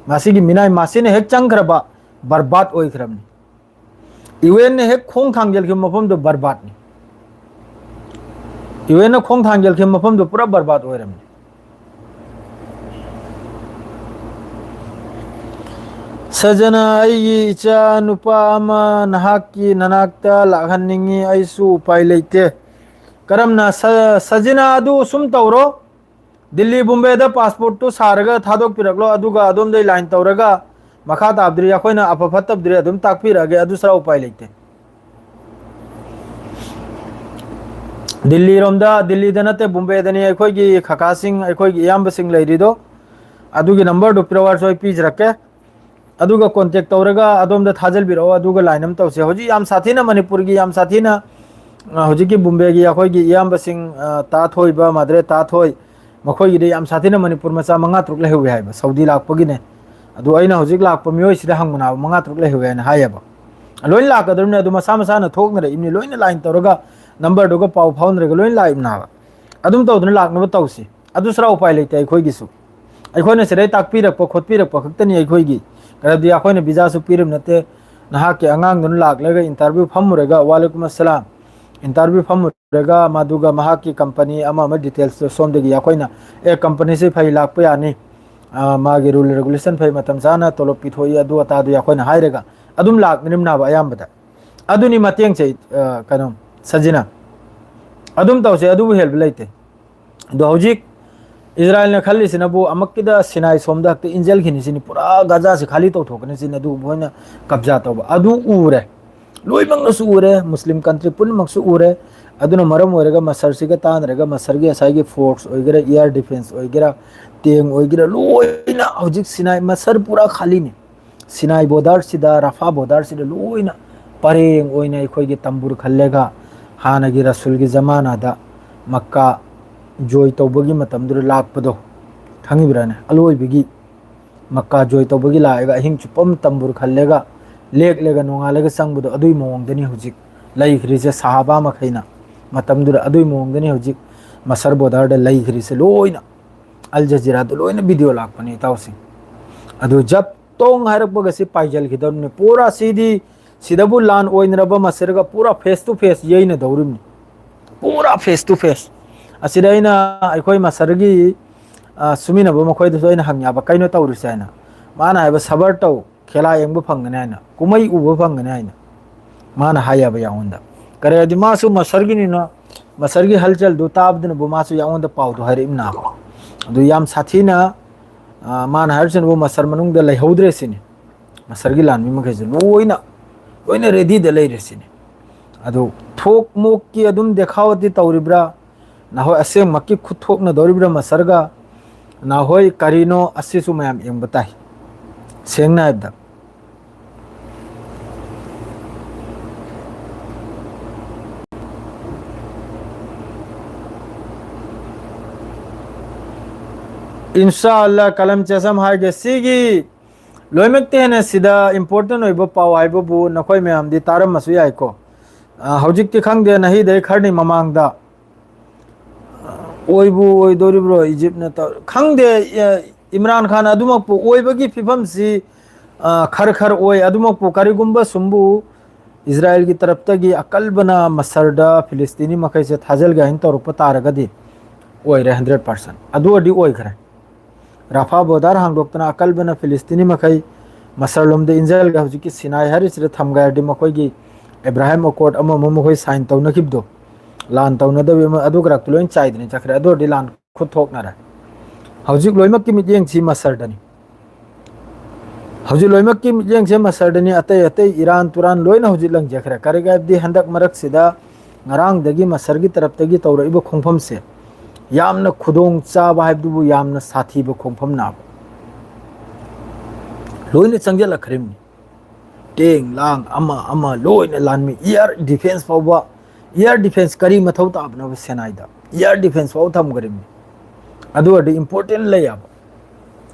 ꯃꯁꯤꯒꯤ ꯃꯤꯅꯥꯏ ꯃꯁꯤꯅ ꯍꯦꯛ ꯆꯪꯈ꯭ꯔꯕ ꯕꯔꯕꯥꯗ ꯑꯣꯏꯈ꯭ꯔꯕꯅꯤ꯫ ꯌꯨ ꯑꯦꯟꯅ ꯍꯦꯛ ꯈꯣꯡ ꯊꯥꯡꯖꯤꯜꯈꯤꯕ ꯃꯐꯝꯗꯨ ꯕꯔꯕꯥꯗꯅꯤ꯫ ꯌꯨ ꯑꯦꯟꯅ ꯈꯣꯡ ꯊꯥꯡꯖꯤꯜꯈꯤꯕ ꯃꯐꯝꯗꯨ ꯄꯨꯔꯥ ꯕꯔꯕꯥꯗ ꯑꯣꯏꯔꯝꯅꯤ꯫ ꯁꯖꯅ, ꯑꯩꯒꯤ ꯏꯆꯥ ꯅꯨꯄꯥ ꯑꯃ ꯅꯍꯥꯛꯀꯤ ꯅꯅꯥꯛꯇ ꯂꯥꯛꯍꯟꯅꯤꯡꯉꯤ, ꯑꯩꯁꯨ ꯎꯄꯥꯏ ꯂꯩꯇꯦ꯫ ꯀꯔꯝꯅ ꯁ-, ꯁꯖꯤꯅꯥ ꯑꯗꯨ ꯁꯨꯝ ꯇꯧꯔꯣ, ꯗꯤꯜꯂꯤ ꯕꯣꯝꯕꯦꯗ ꯄꯥꯁꯄꯣꯔꯠꯇꯨ ꯁꯥꯔꯒ ꯊꯥꯗꯣꯛꯄꯤꯔꯛꯂꯣ, ꯑꯗꯨꯒ ꯑꯗꯣꯝꯗꯩ ꯂꯥꯏꯟ ꯇꯧꯔꯒ ꯃꯈꯥ ꯇꯥꯕꯗꯨꯗꯤ ꯑꯩꯈꯣꯏꯅ ꯑꯐ ꯐꯠꯇꯕꯗꯨꯗꯤ ꯑꯗꯨꯝ ꯇꯥꯛꯄꯤꯔꯛꯑꯒꯦ, ꯑꯗꯨ ꯁꯔ ꯎꯄꯥꯏ ꯂꯩꯇꯦ꯫ ꯗꯤꯜꯂꯤꯔꯣꯝꯗ, ꯗꯤꯜꯂꯤꯗ ꯅꯠꯇꯦ, ꯕꯣꯝꯕꯦꯗꯅꯤ ꯑꯩꯈꯣꯏꯒꯤ ꯀꯀꯥꯁꯤꯡ, ꯑꯩꯈꯣꯏꯒꯤ ꯏꯌꯥꯝꯕꯁꯤꯡ ꯂꯩꯔꯤꯗꯣ꯫ ꯑꯗꯨꯒꯤ ꯅꯝꯕꯔꯗꯨ ꯄꯤꯔꯛꯑꯣ ꯍꯥꯏꯔꯁꯨ ꯑꯩ ꯄꯤꯖꯔꯛꯀꯦ꯫ ꯑꯗꯨꯒ ꯀꯣꯟꯇꯦꯛ ꯇꯧꯔꯒ ꯑꯗꯣꯝꯗ ꯊꯥꯖꯤꯜꯕꯤꯔꯛꯑꯣ, ꯑꯗꯨꯒ ꯂꯥꯏꯟ ꯑꯃ ꯇꯧꯁꯦ꯫ ꯍꯧꯖꯤꯛ ꯌꯥꯝ ꯁꯥꯊꯤꯅ ꯃꯅꯤꯄꯨꯔꯒꯤ ꯌꯥꯝ ꯁꯥꯊꯤꯅ, ꯑ, ꯍꯧꯖꯤꯛꯀꯤ ꯕꯣꯝꯕꯦꯒꯤ ꯑꯩꯈꯣꯏꯒꯤ ꯏꯌꯥꯝꯕꯁꯤꯡ, ꯑ, ꯇꯥ ꯊꯣꯏꯕ, ꯃꯥꯗ꯭ꯔꯦ ꯇꯥ ꯊꯣꯏ, ꯃꯈꯣꯏꯒꯤꯗꯤ ꯌꯥꯝ ꯁꯥꯊꯤꯅ ꯃꯅꯤꯄꯨꯔ ꯃꯆꯥ ꯃꯉꯥ ꯇꯔꯨꯛ ꯂꯩꯍꯧꯋꯤ ꯍꯥꯏꯕ, ꯁꯥꯎꯗꯤ ꯂꯥꯛꯄꯒꯤꯅꯦ꯫ ꯑꯗꯨ ꯑꯩꯅ ꯍꯧꯖꯤꯛ ꯂꯥꯛꯄ ꯃꯤꯑꯣꯏꯁꯤꯗ ꯍꯪꯕꯅꯥꯕ ꯃꯉꯥ ꯇꯔꯨꯛ ꯂꯩꯍꯧꯋꯤ ꯍꯥꯏꯅ ꯍꯥꯏꯌꯦꯕ꯫ ꯂꯣꯏ ꯂꯥꯛꯀꯗꯧꯔꯤꯕꯅꯤ, ꯑꯗꯨ ꯃꯁꯥ ꯃꯁꯥꯅ ꯊꯣꯛꯅꯔꯛꯏꯕꯅꯤ, ꯂꯣꯏꯅ ꯂꯥꯏꯟ ꯇꯧꯔꯒ ꯅꯝꯕꯔꯗꯨꯒ ꯄꯥꯎ ꯐꯥꯎꯅꯔꯒ ꯂꯣꯏ ꯂꯥꯛꯏꯕꯅꯥꯕ꯫ ꯑꯗꯨꯝ ꯇꯧꯗꯅ ꯂꯥꯛꯅꯕ ꯇꯧꯁꯤ꯫ ꯑꯗꯨ ꯁꯔꯥ ꯎꯄꯥꯏ ꯂꯩꯇꯦ ꯑꯩꯈꯣꯏꯒꯤꯁꯨ꯫ ꯑꯩꯈꯣꯏꯅ ꯁꯤꯗꯩ ꯇꯥꯛꯄꯤꯔꯛꯄ ꯈꯣꯠꯄꯤꯔꯛꯄ ꯈꯛꯇꯅꯤ ꯑꯩꯈꯣꯏꯒꯤ꯫ ꯀꯔꯝꯗꯤ ꯑꯩꯈꯣꯏꯅ ꯚꯤꯖꯥꯁꯨ ꯄꯤꯔꯝ ꯅꯠꯇꯦ꯫ ꯅꯍꯥꯛꯀꯤ ꯑꯉꯥꯡꯗꯨꯅ ꯂꯥꯛꯂꯒ ꯏꯟꯇꯔꯚ꯭ꯌꯨ ꯐꯝꯃꯨꯔꯒ, "ꯋꯥꯂꯩꯀꯨꯝ ꯑꯁꯂꯥꯝ", ꯏꯟꯇꯔꯚ꯭ꯌꯨ ꯐꯝꯃꯨꯔꯒ ꯃꯗꯨꯒ ꯃꯍꯥꯛꯀꯤ ꯀꯝꯄꯅꯤ ꯑꯃ ꯑꯃ ꯗꯤꯇꯦꯜꯁꯇꯨ ꯁꯣꯝꯗꯒꯤ ꯑꯩꯈꯣꯏꯅ, "ꯑꯦ, ꯀꯝꯄꯅꯤꯁꯤ ꯐꯩ, ꯂꯥꯛꯄ ꯌꯥꯅꯤ, ꯑ, ꯃꯥꯒꯤ ꯔꯨꯜ ꯔꯦꯒꯨꯂꯦꯁꯟ ꯐꯩ, ꯃꯇꯝ ꯆꯥꯅ ꯇꯣꯂꯣꯞ ꯄꯤꯊꯣꯛꯏ", ꯑꯗꯨ ꯑꯗꯥꯗꯨ ꯑꯩꯈꯣꯏꯅ ꯍꯥꯏꯔꯒ ꯑꯗꯨꯝ ꯂꯥꯛꯃꯤꯅꯝꯅꯥꯕ ꯑꯌꯥꯝꯕꯗ꯫ ꯑꯗꯨꯅꯤ ꯃꯇꯦꯡꯁꯦ, ꯑ, ꯀꯩꯅꯣ, ꯁꯖꯤꯅ꯫ ꯑꯗꯨꯝ ꯇꯧꯁꯦ, ꯑꯗꯨꯕꯨ ꯍꯦꯜꯕ ꯂꯩꯇꯦ꯫ ꯑꯗꯣ ꯍꯧꯖꯤꯛ ꯏꯖꯔꯥꯏꯜꯅ ꯈꯜꯂꯤꯁꯤꯅꯕꯨ ꯑꯃꯨꯛꯀꯤꯗ ꯁꯤꯅꯥꯏ ꯁꯣꯝꯗ ꯍꯦꯛꯇ ꯏꯟꯖꯜꯈꯤꯅꯤ ꯁꯤꯅꯤ, ꯄꯨꯔꯥ ꯒꯥꯖꯥꯁꯦ ꯈꯥꯂꯤ ꯇꯧꯊꯣꯛꯀꯅꯤ ꯁꯤꯅꯤ, ꯑꯗꯨ ꯃꯣꯏꯅ ꯀꯕꯖꯥ ꯇꯧꯕ꯫ ꯑꯗꯨ ꯎꯔꯦ, ꯂꯣꯏꯅꯃꯛꯅꯁꯨ ꯎꯔꯦ, ꯃꯨꯁꯂꯤꯝ ꯀꯟꯇ꯭ꯔꯤ ꯄꯨꯝꯅꯃꯛꯁꯨ ꯎꯔꯦ꯫ ꯑꯗꯨꯅ ꯃꯔꯝ ꯑꯣꯏꯔꯒ ꯃꯁꯔꯁꯤꯒ ꯇꯥꯟꯅꯔꯒ ꯃꯁꯔꯒꯤ ꯉꯁꯥꯏꯒꯤ ꯐꯣꯔꯁ ꯑꯣꯏꯒꯦꯔꯥ, ꯏꯌꯥꯔ ꯗꯤꯐꯦꯟꯁ ꯑꯣꯏꯒꯦꯔꯥ, ꯇꯦꯡ ꯑꯣꯏꯒꯦꯔꯥ, ꯂꯣꯏꯅ ꯍꯧꯖꯤꯛ ꯁꯤꯅꯥꯏ ꯃꯁꯔ ꯄꯨꯔꯥ ꯈꯥꯂꯤꯅꯤ꯫ ꯁꯤꯅꯥꯏ ꯕꯣꯔꯗꯔꯁꯤꯗ, ꯔꯐꯥ ꯕꯣꯔꯗꯔꯁꯤꯗ ꯂꯣꯏꯅ ꯄꯔꯦꯡ ꯑꯣꯏꯅ ꯑꯩꯈꯣꯏꯒꯤ ꯇꯝꯕꯨꯔ ꯈꯜꯂꯒ ꯍꯥꯟꯅꯒꯤ ꯔꯁꯨꯜꯒꯤ ꯖꯃꯥꯅꯥꯗ ꯃꯛꯀꯥ ꯖꯣꯏ ꯇꯧꯕꯒꯤ ꯃꯇꯝꯗꯨꯗ ꯂꯥꯛꯄꯗꯣ ꯈꯪꯉꯤꯕ꯭ꯔꯥꯅꯦ? ꯑꯂꯣꯏꯕꯒꯤ ꯃꯛꯀꯥ ꯖꯣꯏ ꯇꯧꯕꯒꯤ ꯂꯥꯛꯑꯒ ꯑꯍꯤꯡ ꯆꯨꯞꯄ ꯑꯃ ꯇꯝꯕꯨꯔ ꯈꯜꯂꯒ ꯂꯦꯛꯂꯒ ꯅꯣꯡꯉꯥꯜꯂꯒ ꯆꯪꯕꯗꯣ ꯑꯗꯨꯒꯤ ꯃꯑꯣꯡꯗꯅꯤ ꯍꯧꯖꯤꯛ ꯂꯩꯈ꯭ꯔꯤꯁꯦ ꯁꯍꯥꯕꯥ ꯃꯈꯩꯅ꯫ ꯃꯇꯝꯗꯨꯗ ꯑꯗꯨꯒꯤ ꯃꯑꯣꯡꯗꯅꯤ ꯍꯧꯖꯤꯛ ꯃꯁꯔ ꯕꯣꯔꯗꯔꯗ ꯂꯩꯈ꯭ꯔꯤꯁꯦ ꯂꯣꯏꯅ꯫ ꯑꯜ ꯖꯖꯤꯔꯥꯗ ꯂꯣꯏꯅ ꯚꯤꯗꯤꯑꯣ ꯂꯥꯛꯄꯅꯦ ꯏꯇꯥꯎꯁꯤꯡ꯫ ꯑꯗꯨ ꯖꯞ ꯇꯣꯡ ꯍꯥꯏꯔꯛꯄꯒ ꯁꯤ ꯄꯥꯏꯖꯜꯈꯤꯗꯧꯔꯤꯕꯅꯤ꯫ ꯄꯨꯔꯥ ꯁꯤꯗꯤ, ꯁꯤꯗꯕꯨ ꯂꯥꯟ ꯑꯣꯏꯅꯔꯕ ꯃꯁꯔꯒ ꯄꯨꯔꯥ face to face ꯌꯩꯅꯗꯧꯔꯤꯕꯅꯤ꯫ ꯄꯨꯔꯥ face to face꯫ ꯑꯁꯤꯗ ꯑꯩꯅ ꯑꯩꯈꯣꯏ ꯃꯁꯔꯒꯤ, ꯑ, ꯁꯨꯃꯤꯟꯅꯕ ꯃꯈꯣꯏꯗꯁꯨ ꯑꯩꯅ ꯍꯪꯉꯦꯕ, "ꯀꯩꯅꯣ ꯇꯧꯔꯤꯁꯦ?" ꯍꯥꯏꯅ꯫ ꯃꯥꯅ ꯍꯥꯏꯕ, "ꯁꯕꯔ ꯇꯧ, ꯈꯦꯂꯥ ꯌꯦꯡꯕ ꯐꯪꯒꯅꯤ" ꯍꯥꯏꯅ, "ꯀꯨꯝꯍꯩ ꯎꯕ ꯐꯪꯒꯅꯤ" ꯍꯥꯏꯅ ꯃꯥꯅ ꯍꯥꯏꯌꯦꯕ ꯑꯩꯉꯣꯟꯗ꯫ ꯀꯔꯤ ꯍꯥꯏꯗꯤ, ꯃꯥꯁꯨ ꯃꯁꯔꯒꯤꯅꯤꯅ, ꯃꯁꯔꯒꯤ ꯍꯜꯆꯜꯗꯨ ꯇꯥꯕꯗꯨꯅꯕꯨ ꯃꯥꯁꯨ ꯑꯩꯉꯣꯟꯗ ꯄꯥꯎꯗꯨ ꯍꯥꯏꯔꯛꯏꯕꯅꯦꯕ꯫ ꯑꯗꯨ ꯌꯥꯝ ꯁꯥꯊꯤꯅ, ꯑ, ꯃꯥꯅ ꯍꯥꯏꯔꯤꯁꯤꯅꯕꯨ ꯃꯁꯔ ꯃꯅꯨꯡꯗ ꯂꯩꯍꯧꯗ꯭ꯔꯦ ꯁꯤꯅꯤ꯫ ꯃꯁꯔꯒꯤ ꯂꯥꯟꯃꯤ ꯃꯈꯩꯁꯦ ꯂꯣꯏꯅ, ꯂꯣꯏꯅ readyꯗ ꯂꯩꯔꯦ ꯁꯤꯅꯤ꯫ ꯑꯗꯨ ꯊꯣꯛ ꯃꯣꯛꯀꯤ ꯑꯗꯨꯝ ꯗꯦꯈꯥꯋꯠꯇꯤ ꯇꯧꯔꯤꯕ꯭ꯔꯥ? ꯅꯍꯣꯏ ꯑꯁꯦꯡꯃꯛꯀꯤ ꯈꯨꯠ ꯊꯣꯛꯅꯗꯧꯔꯤꯕ꯭ꯔꯥ ꯃꯁꯔꯒ? ꯅꯍꯣꯏ ꯀꯔꯤꯅꯣ? ꯑꯁꯤꯁꯨ ꯃꯌꯥꯝ ꯌꯦꯡꯕ ꯇꯥꯏ, ꯁꯦꯡꯅ ꯍꯥꯏꯕꯗ꯫ ꯏꯟꯁꯥ ꯑꯜꯂꯥ, ꯀꯂꯝ ꯆꯦꯁꯝ ꯍꯥꯏꯒꯦ꯫ ꯁꯤꯒꯤ ꯂꯣꯏꯅꯃꯛꯇ ꯍꯦꯟꯅ ꯁꯤꯗ important ꯑꯣꯏꯕ ꯄꯥꯎ ꯍꯥꯏꯕꯕꯨ ꯅꯈꯣꯏ ꯃꯌꯥꯝꯗꯤ ꯇꯥꯔꯝꯃꯁꯨ ꯌꯥꯏꯀꯣ꯫ ꯑ, ꯍꯧꯖꯤꯛꯇꯤ ꯈꯪꯗꯦ, ꯅꯍꯤꯗꯩ ꯈꯔꯅꯤ ꯃꯃꯥꯡꯗ, ꯑ, ꯑꯣꯏꯕꯨ ꯑꯣꯏꯗꯣꯔꯤꯕ꯭ꯔꯣ ꯏꯖꯤꯞꯅ ꯇꯧ-, ꯈꯪꯗꯦ, ꯑ, ꯏꯝꯔꯥꯟ ꯈꯥꯟ ꯑꯗꯨꯃꯛꯄꯨ ꯑꯣꯏꯕꯒꯤ ꯐꯤꯕꯝꯁꯤ, ꯑ, ꯈꯔ ꯈꯔ ꯑꯣꯏ꯫ ꯑꯗꯨꯃꯛꯄꯨ ꯀꯔꯤꯒꯨꯝꯕ ꯁꯨꯝꯕꯨ ꯏꯖꯔꯥꯌꯦꯜꯒꯤ ꯇꯔꯞꯇꯒꯤ ꯑꯀꯜꯕꯅ ꯃꯁꯔꯗ ꯐꯤꯂꯤꯁꯇꯤꯅꯤ ꯃꯈꯩꯁꯦ ꯊꯥꯖꯤꯜꯒꯦ ꯍꯥꯏꯅ ꯇꯧꯔꯛꯄ ꯇꯥꯔꯒꯗꯤ ꯑꯣꯏꯔꯦ, hundred percent꯫ ꯑꯗꯨ ꯑꯣꯏꯔꯗꯤ ꯑꯣꯏꯈ꯭ꯔꯦ꯫ ꯔꯥꯐꯥ ꯕꯣꯔꯗꯔ ꯍꯥꯡꯗꯣꯛꯇꯅ ꯑꯀꯜꯕꯅ ꯐꯤꯂꯤꯁꯇꯤꯅꯤ ꯃꯈꯩ ꯃꯁꯔꯂꯣꯝꯗ ꯏꯟꯖꯔꯒ ꯍꯧꯖꯤꯛꯀꯤ ꯁꯤꯅꯥꯏ ꯍꯥꯏꯔꯤꯁꯤꯗ ꯊꯝꯒꯦ ꯍꯥꯏꯔꯗꯤ ꯃꯈꯣꯏꯒꯤ ꯑꯦꯕ꯭ꯔꯥꯍꯥꯝ ꯑꯦꯀꯣꯔꯗ ꯑꯃ ꯑꯃ ꯃꯈꯣꯏ ꯁꯥꯏꯟ ꯇꯧꯅꯈꯤꯕꯗꯣ, ꯂꯥꯟ ꯇꯧꯅꯗꯕꯤ ꯑꯃ, ꯑꯗꯨ ꯈꯔꯛꯇ ꯂꯣꯏ ꯆꯥꯏꯗꯅ ꯆꯠꯈ꯭ꯔꯦ꯫ ꯑꯗꯨ ꯑꯣꯏꯔꯗꯤ ꯂꯥꯟ ꯈꯨꯠ ꯊꯣꯛꯅꯔꯦ꯫ ꯍꯧꯖꯤꯛ ꯂꯣꯏꯅꯃꯛꯀꯤ ꯃꯤꯠꯌꯦꯡꯁꯤ ꯃꯁꯔꯗꯅꯤ꯫ ꯍꯧꯖꯤꯛ ꯂꯣꯏꯅꯃꯛꯀꯤ ꯃꯤꯠꯌꯦꯡꯁꯦ ꯃꯁꯔꯗꯅꯤ꯫ ꯑꯇꯩ ꯑꯇꯩ ꯏꯔꯥꯟ ꯇꯨꯔꯥꯟ ꯂꯣꯏꯅ ꯍꯧꯖꯤꯛ ꯂꯪꯖꯈ꯭ꯔꯦ꯫ ꯀꯔꯤꯒꯤ ꯍꯥꯏꯕꯗꯤ ꯍꯟꯗꯛ ꯃꯔꯛꯁꯤꯗ ꯉꯔꯥꯡꯗꯒꯤ ꯃꯁꯔꯒꯤ ꯇꯔꯞꯇꯒꯤ ꯇꯧꯔꯛꯏꯕ ꯈꯣꯡꯐꯝꯁꯦ ꯌꯥꯝꯅ ꯈꯨꯗꯣꯡ ꯆꯥꯕ ꯍꯥꯏꯕꯗꯨꯕꯨ ꯌꯥꯝꯅ ꯁꯥꯊꯤꯕ ꯈꯣꯡꯐꯝꯅꯦꯕ꯫ ꯂꯣꯏꯅ ꯆꯪꯁꯤꯜꯂꯛꯈ꯭ꯔꯤꯕꯅꯤ꯫ ꯇꯦꯡ ꯂꯥꯡ ꯑꯃ ꯑꯃ ꯂꯣꯏꯅ ꯂꯥꯟꯃꯤ, air defence ꯐꯥꯎꯕ, air defence ꯀꯔꯤ ꯃꯊꯧ ꯇꯥꯕꯅꯣꯕ ꯁꯦꯅꯥꯏꯗ? Air defence ꯐꯥꯎ ꯊꯝꯈ꯭ꯔꯤꯕꯅꯤ꯫ ꯑꯗꯨ ꯑꯣꯏꯔꯗꯤ important ꯂꯩꯌꯦꯕ,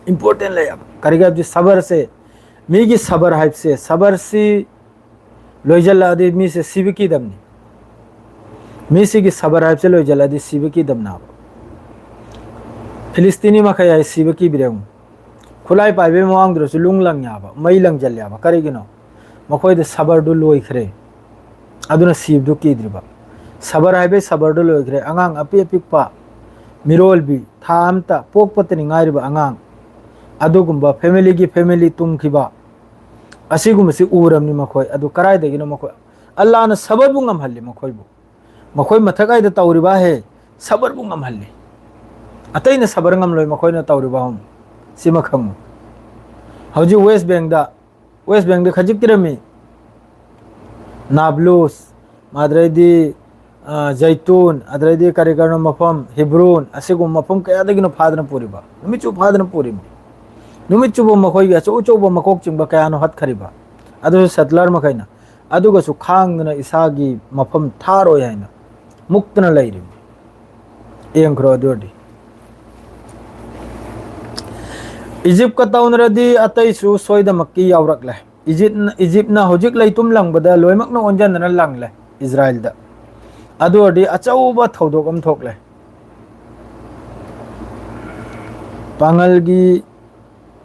important ꯂꯩꯌꯦꯕ꯫ ꯀꯔꯤꯒꯤ ꯍꯥꯏꯕꯗꯤ ꯁꯕꯔꯁꯦ, ꯃꯤꯒꯤ ꯁꯕꯔ ꯍꯥꯏꯕꯁꯦ, ꯁꯕꯔꯁꯤ ꯂꯣꯏꯁꯤꯜꯂꯛꯑꯗꯤ ꯃꯤꯁꯦ ꯁꯤꯕ ꯀꯤꯗꯕꯅꯤ꯫ ꯃꯤꯁꯤꯒꯤ ꯁꯕꯔ ꯍꯥꯏꯕꯁꯦ ꯂꯣꯏꯁꯤꯜꯂꯛꯑꯗꯤ ꯁꯤꯕ ꯀꯤꯗꯕꯅꯦꯕ꯫ ꯐꯤꯂꯤꯁꯇꯤꯅꯤ ꯃꯈꯩ ꯍꯥꯏ ꯁꯤꯕ ꯀꯤꯕꯤꯔꯦ ꯌꯦꯡꯉꯨ꯫ ꯈꯨꯠꯂꯥꯏ ꯄꯥꯏꯕꯩ ꯃꯃꯥꯡꯗꯨꯗꯁꯨ ꯂꯨꯡ ꯂꯪ ꯌꯥꯕ, ꯃꯩ ꯂꯪꯖꯜ ꯌꯥꯕ꯫ ꯀꯔꯤꯒꯤꯅꯣ? ꯃꯈꯣꯏꯗ ꯁꯕꯔꯗꯨ ꯂꯣꯏꯈ꯭ꯔꯦ꯫ ꯑꯗꯨꯅ ꯁꯤꯕꯗꯨ ꯀꯤꯗ꯭ꯔꯤꯕ꯫ ꯁꯕꯔ ꯍꯥꯏꯕꯩ ꯁꯕꯔꯗꯨ ꯂꯣꯏꯈ꯭ꯔꯦ꯫ ꯑꯉꯥꯡ ꯑꯄꯤꯛ ꯑꯄꯤꯛꯄ, ꯃꯤꯔꯣꯜꯕꯤ, ꯊꯥ ꯑꯃꯇ ꯄꯣꯛꯄꯇꯅꯤ ꯉꯥꯏꯔꯤꯕ ꯑꯉꯥꯡ, ꯑꯗꯨꯒꯨꯝꯕ ꯐꯦꯃꯤꯂꯤꯒꯤ ꯐꯦꯃꯤꯂꯤ ꯇꯨꯝꯈꯤꯕ, ꯑꯁꯤꯒꯨꯝꯕꯁꯤ ꯎꯔꯝꯅꯤ ꯃꯈꯣꯏ꯫ ꯑꯗꯨ ꯀꯗꯥꯏꯗꯒꯤꯅꯣ ꯃꯈꯣꯏ? ꯑꯜꯂꯥꯅ ꯁꯕꯔꯕꯨ ꯉꯝꯍꯜꯂꯤ ꯃꯈꯣꯏꯕꯨ꯫ ꯃꯈꯣꯏ ꯃꯊꯛ ꯀꯥꯏꯗ ꯇꯧꯔꯤꯕ ꯍꯦ? ꯁꯕꯔꯕꯨ ꯉꯝꯍꯜꯂꯤ꯫ ꯑꯇꯩꯅ ꯁꯕꯔ ꯉꯝꯂꯣꯏ ꯃꯈꯣꯏꯅ ꯇꯧꯔꯤꯕ ꯍꯨꯝ꯫ ꯁꯤꯃ ꯈꯪꯉꯨ꯫ ꯍꯧꯖꯤꯛ ꯋꯦꯁ ꯕꯦꯡꯗ, ꯋꯦꯁ ꯕꯦꯡꯗ ꯈꯖꯤꯛ ꯇꯤꯔꯝꯃꯤ꯫ ꯅꯥꯕ꯭ꯂꯨꯁ, ꯑꯗꯩꯗꯤ, ꯑ, ꯖꯩꯇꯨꯟ, ꯑꯗꯩꯗꯤ ꯀꯔꯤ ꯀꯔꯤꯅꯣ ꯃꯐꯝ, ꯍꯤꯕ꯭ꯔꯨꯟ, ꯑꯁꯤꯒꯨꯝꯕ ꯃꯐꯝ ꯀꯌꯥꯗꯒꯤꯅꯣ ꯐꯥꯗꯅ ꯄꯨꯔꯤꯕ? ꯅꯨꯃꯤꯠ ꯆꯨꯞ ꯐꯥꯗꯅ ꯄꯨꯔꯤꯕ꯫ ꯅꯨꯃꯤꯠ ꯆꯨꯞꯄ ꯃꯈꯣꯏꯒꯤ ꯑꯆꯧ ꯑꯆꯧꯕ ꯃꯀꯣꯛ ꯆꯤꯡꯕ ꯀꯌꯥꯅꯣ ꯍꯠꯈ꯭ꯔꯤꯕ? ꯑꯗꯨꯁꯨ ꯁꯦꯇꯂꯔ ꯃꯈꯩꯅ꯫ ꯑꯗꯨꯒꯁꯨ ꯈꯥꯡꯗꯅ ꯏꯁꯥꯒꯤ ꯃꯐꯝ ꯊꯥꯔꯣꯏ ꯍꯥꯏꯅ ꯃꯨꯛꯇꯅ ꯂꯩꯔꯤꯕꯅꯤ꯫ ꯌꯦꯡꯈ꯭ꯔꯣ ꯑꯗꯨ ꯑꯣꯏꯔꯗꯤ꯫ ꯏꯖꯤꯞꯀ ꯇꯧꯅꯔꯗꯤ ꯑꯇꯩꯁꯨ ꯁꯣꯏꯗꯃꯛꯀꯤ ꯌꯥꯎꯔꯛꯂꯦ꯫ ꯏꯖꯤꯞꯅ, ꯏꯖꯤꯞꯅ ꯍꯧꯖꯤꯛ ꯂꯩꯇꯨꯝ ꯂꯪꯕꯗ ꯂꯣꯏꯅꯃꯛꯅ ꯑꯣꯟꯁꯤꯟꯗꯅ ꯂꯪꯂꯦ ꯏꯖꯔꯥꯏꯜꯗ꯫ ꯑꯗꯨ ꯑꯣꯏꯔꯗꯤ ꯑꯆꯧꯕ ꯊꯧꯗꯣꯛ ꯑꯃ ꯊꯣꯛꯂꯦ꯫ ꯄꯥꯡꯒꯜꯒꯤ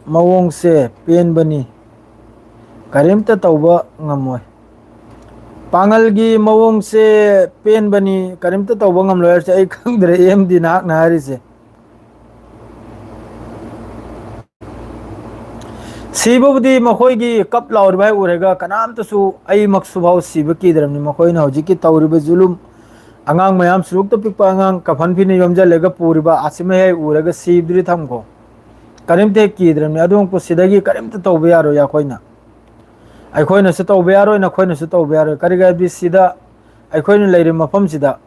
ꯃꯑꯣꯡꯁꯦ ꯄꯦꯟꯕꯅꯤ, ꯀꯔꯤꯝꯇ ꯇꯧꯕ ꯉꯝꯃꯣꯏ꯫ ꯄꯥꯡꯒꯜꯒꯤ ꯃꯑꯣꯡꯁꯦ ꯄꯦꯟꯕꯅꯤ, ꯀꯔꯤꯝꯇ ꯇꯧꯕ ꯉꯝꯂꯣꯏ ꯍꯥꯏꯔꯁꯦ꯫ ꯑꯩ ꯈꯪꯗ꯭ꯔꯦ, ꯑꯦꯝꯗꯤ ꯅꯍꯥꯛꯅ ꯍꯥꯏꯔꯤꯁꯦ꯫ ꯁꯤꯕꯕꯨꯗꯤ ꯃꯈꯣꯏꯒꯤ ꯀꯞ ꯂꯥꯎꯔꯤꯕ ꯍꯥꯏ ꯎꯔꯒ ꯀꯅꯥꯝꯇꯁꯨ, ꯑꯩꯃꯛꯁꯨ ꯐꯥꯎ ꯁꯤꯕ ꯀꯤꯗ꯭ꯔꯕꯅꯤ꯫ ꯃꯈꯣꯏꯅ ꯍꯧꯖꯤꯛꯀꯤ ꯇꯧꯔꯤꯕ ꯖꯨꯂꯨꯝ, ꯑꯉꯥꯡ ꯃꯌꯥꯝ, ꯁꯨꯔꯨꯛꯇ ꯄꯤꯛꯄ ꯑꯉꯥꯡ ꯀꯐꯟ ꯐꯤꯅ ꯌꯣꯝꯁꯤꯜꯂꯒ ꯄꯨꯔꯤꯕ ꯑꯁꯤꯃ ꯍꯦꯛ ꯎꯔꯒ ꯁꯤꯕꯗꯨꯗꯤ ꯊꯝꯈꯣ꯫ ꯀꯔꯤꯝꯇ ꯍꯦꯛ ꯀꯤꯗ꯭ꯔꯕꯅꯤ꯫ ꯑꯗꯨꯃꯛꯄꯨ ꯁꯤꯗꯒꯤ ꯀꯔꯤꯝꯇ ꯇꯧꯕ ꯌꯥꯔꯣꯏ ꯑꯩꯈꯣꯏꯅ꯫ ꯑꯩꯈꯣꯏꯅꯁꯨ ꯇꯧꯕ ꯌꯥꯔꯣꯏ, ꯅꯈꯣꯏꯅꯁꯨ ꯇꯧꯕ ꯌꯥꯔꯣꯏ꯫ ꯀꯔꯤꯒꯤ ꯍꯥꯏꯕꯗꯤ ꯁꯤꯗ ꯑꯩꯈꯣꯏꯅ ꯂꯩꯔꯤꯕ ꯃꯐꯝꯁꯤꯗ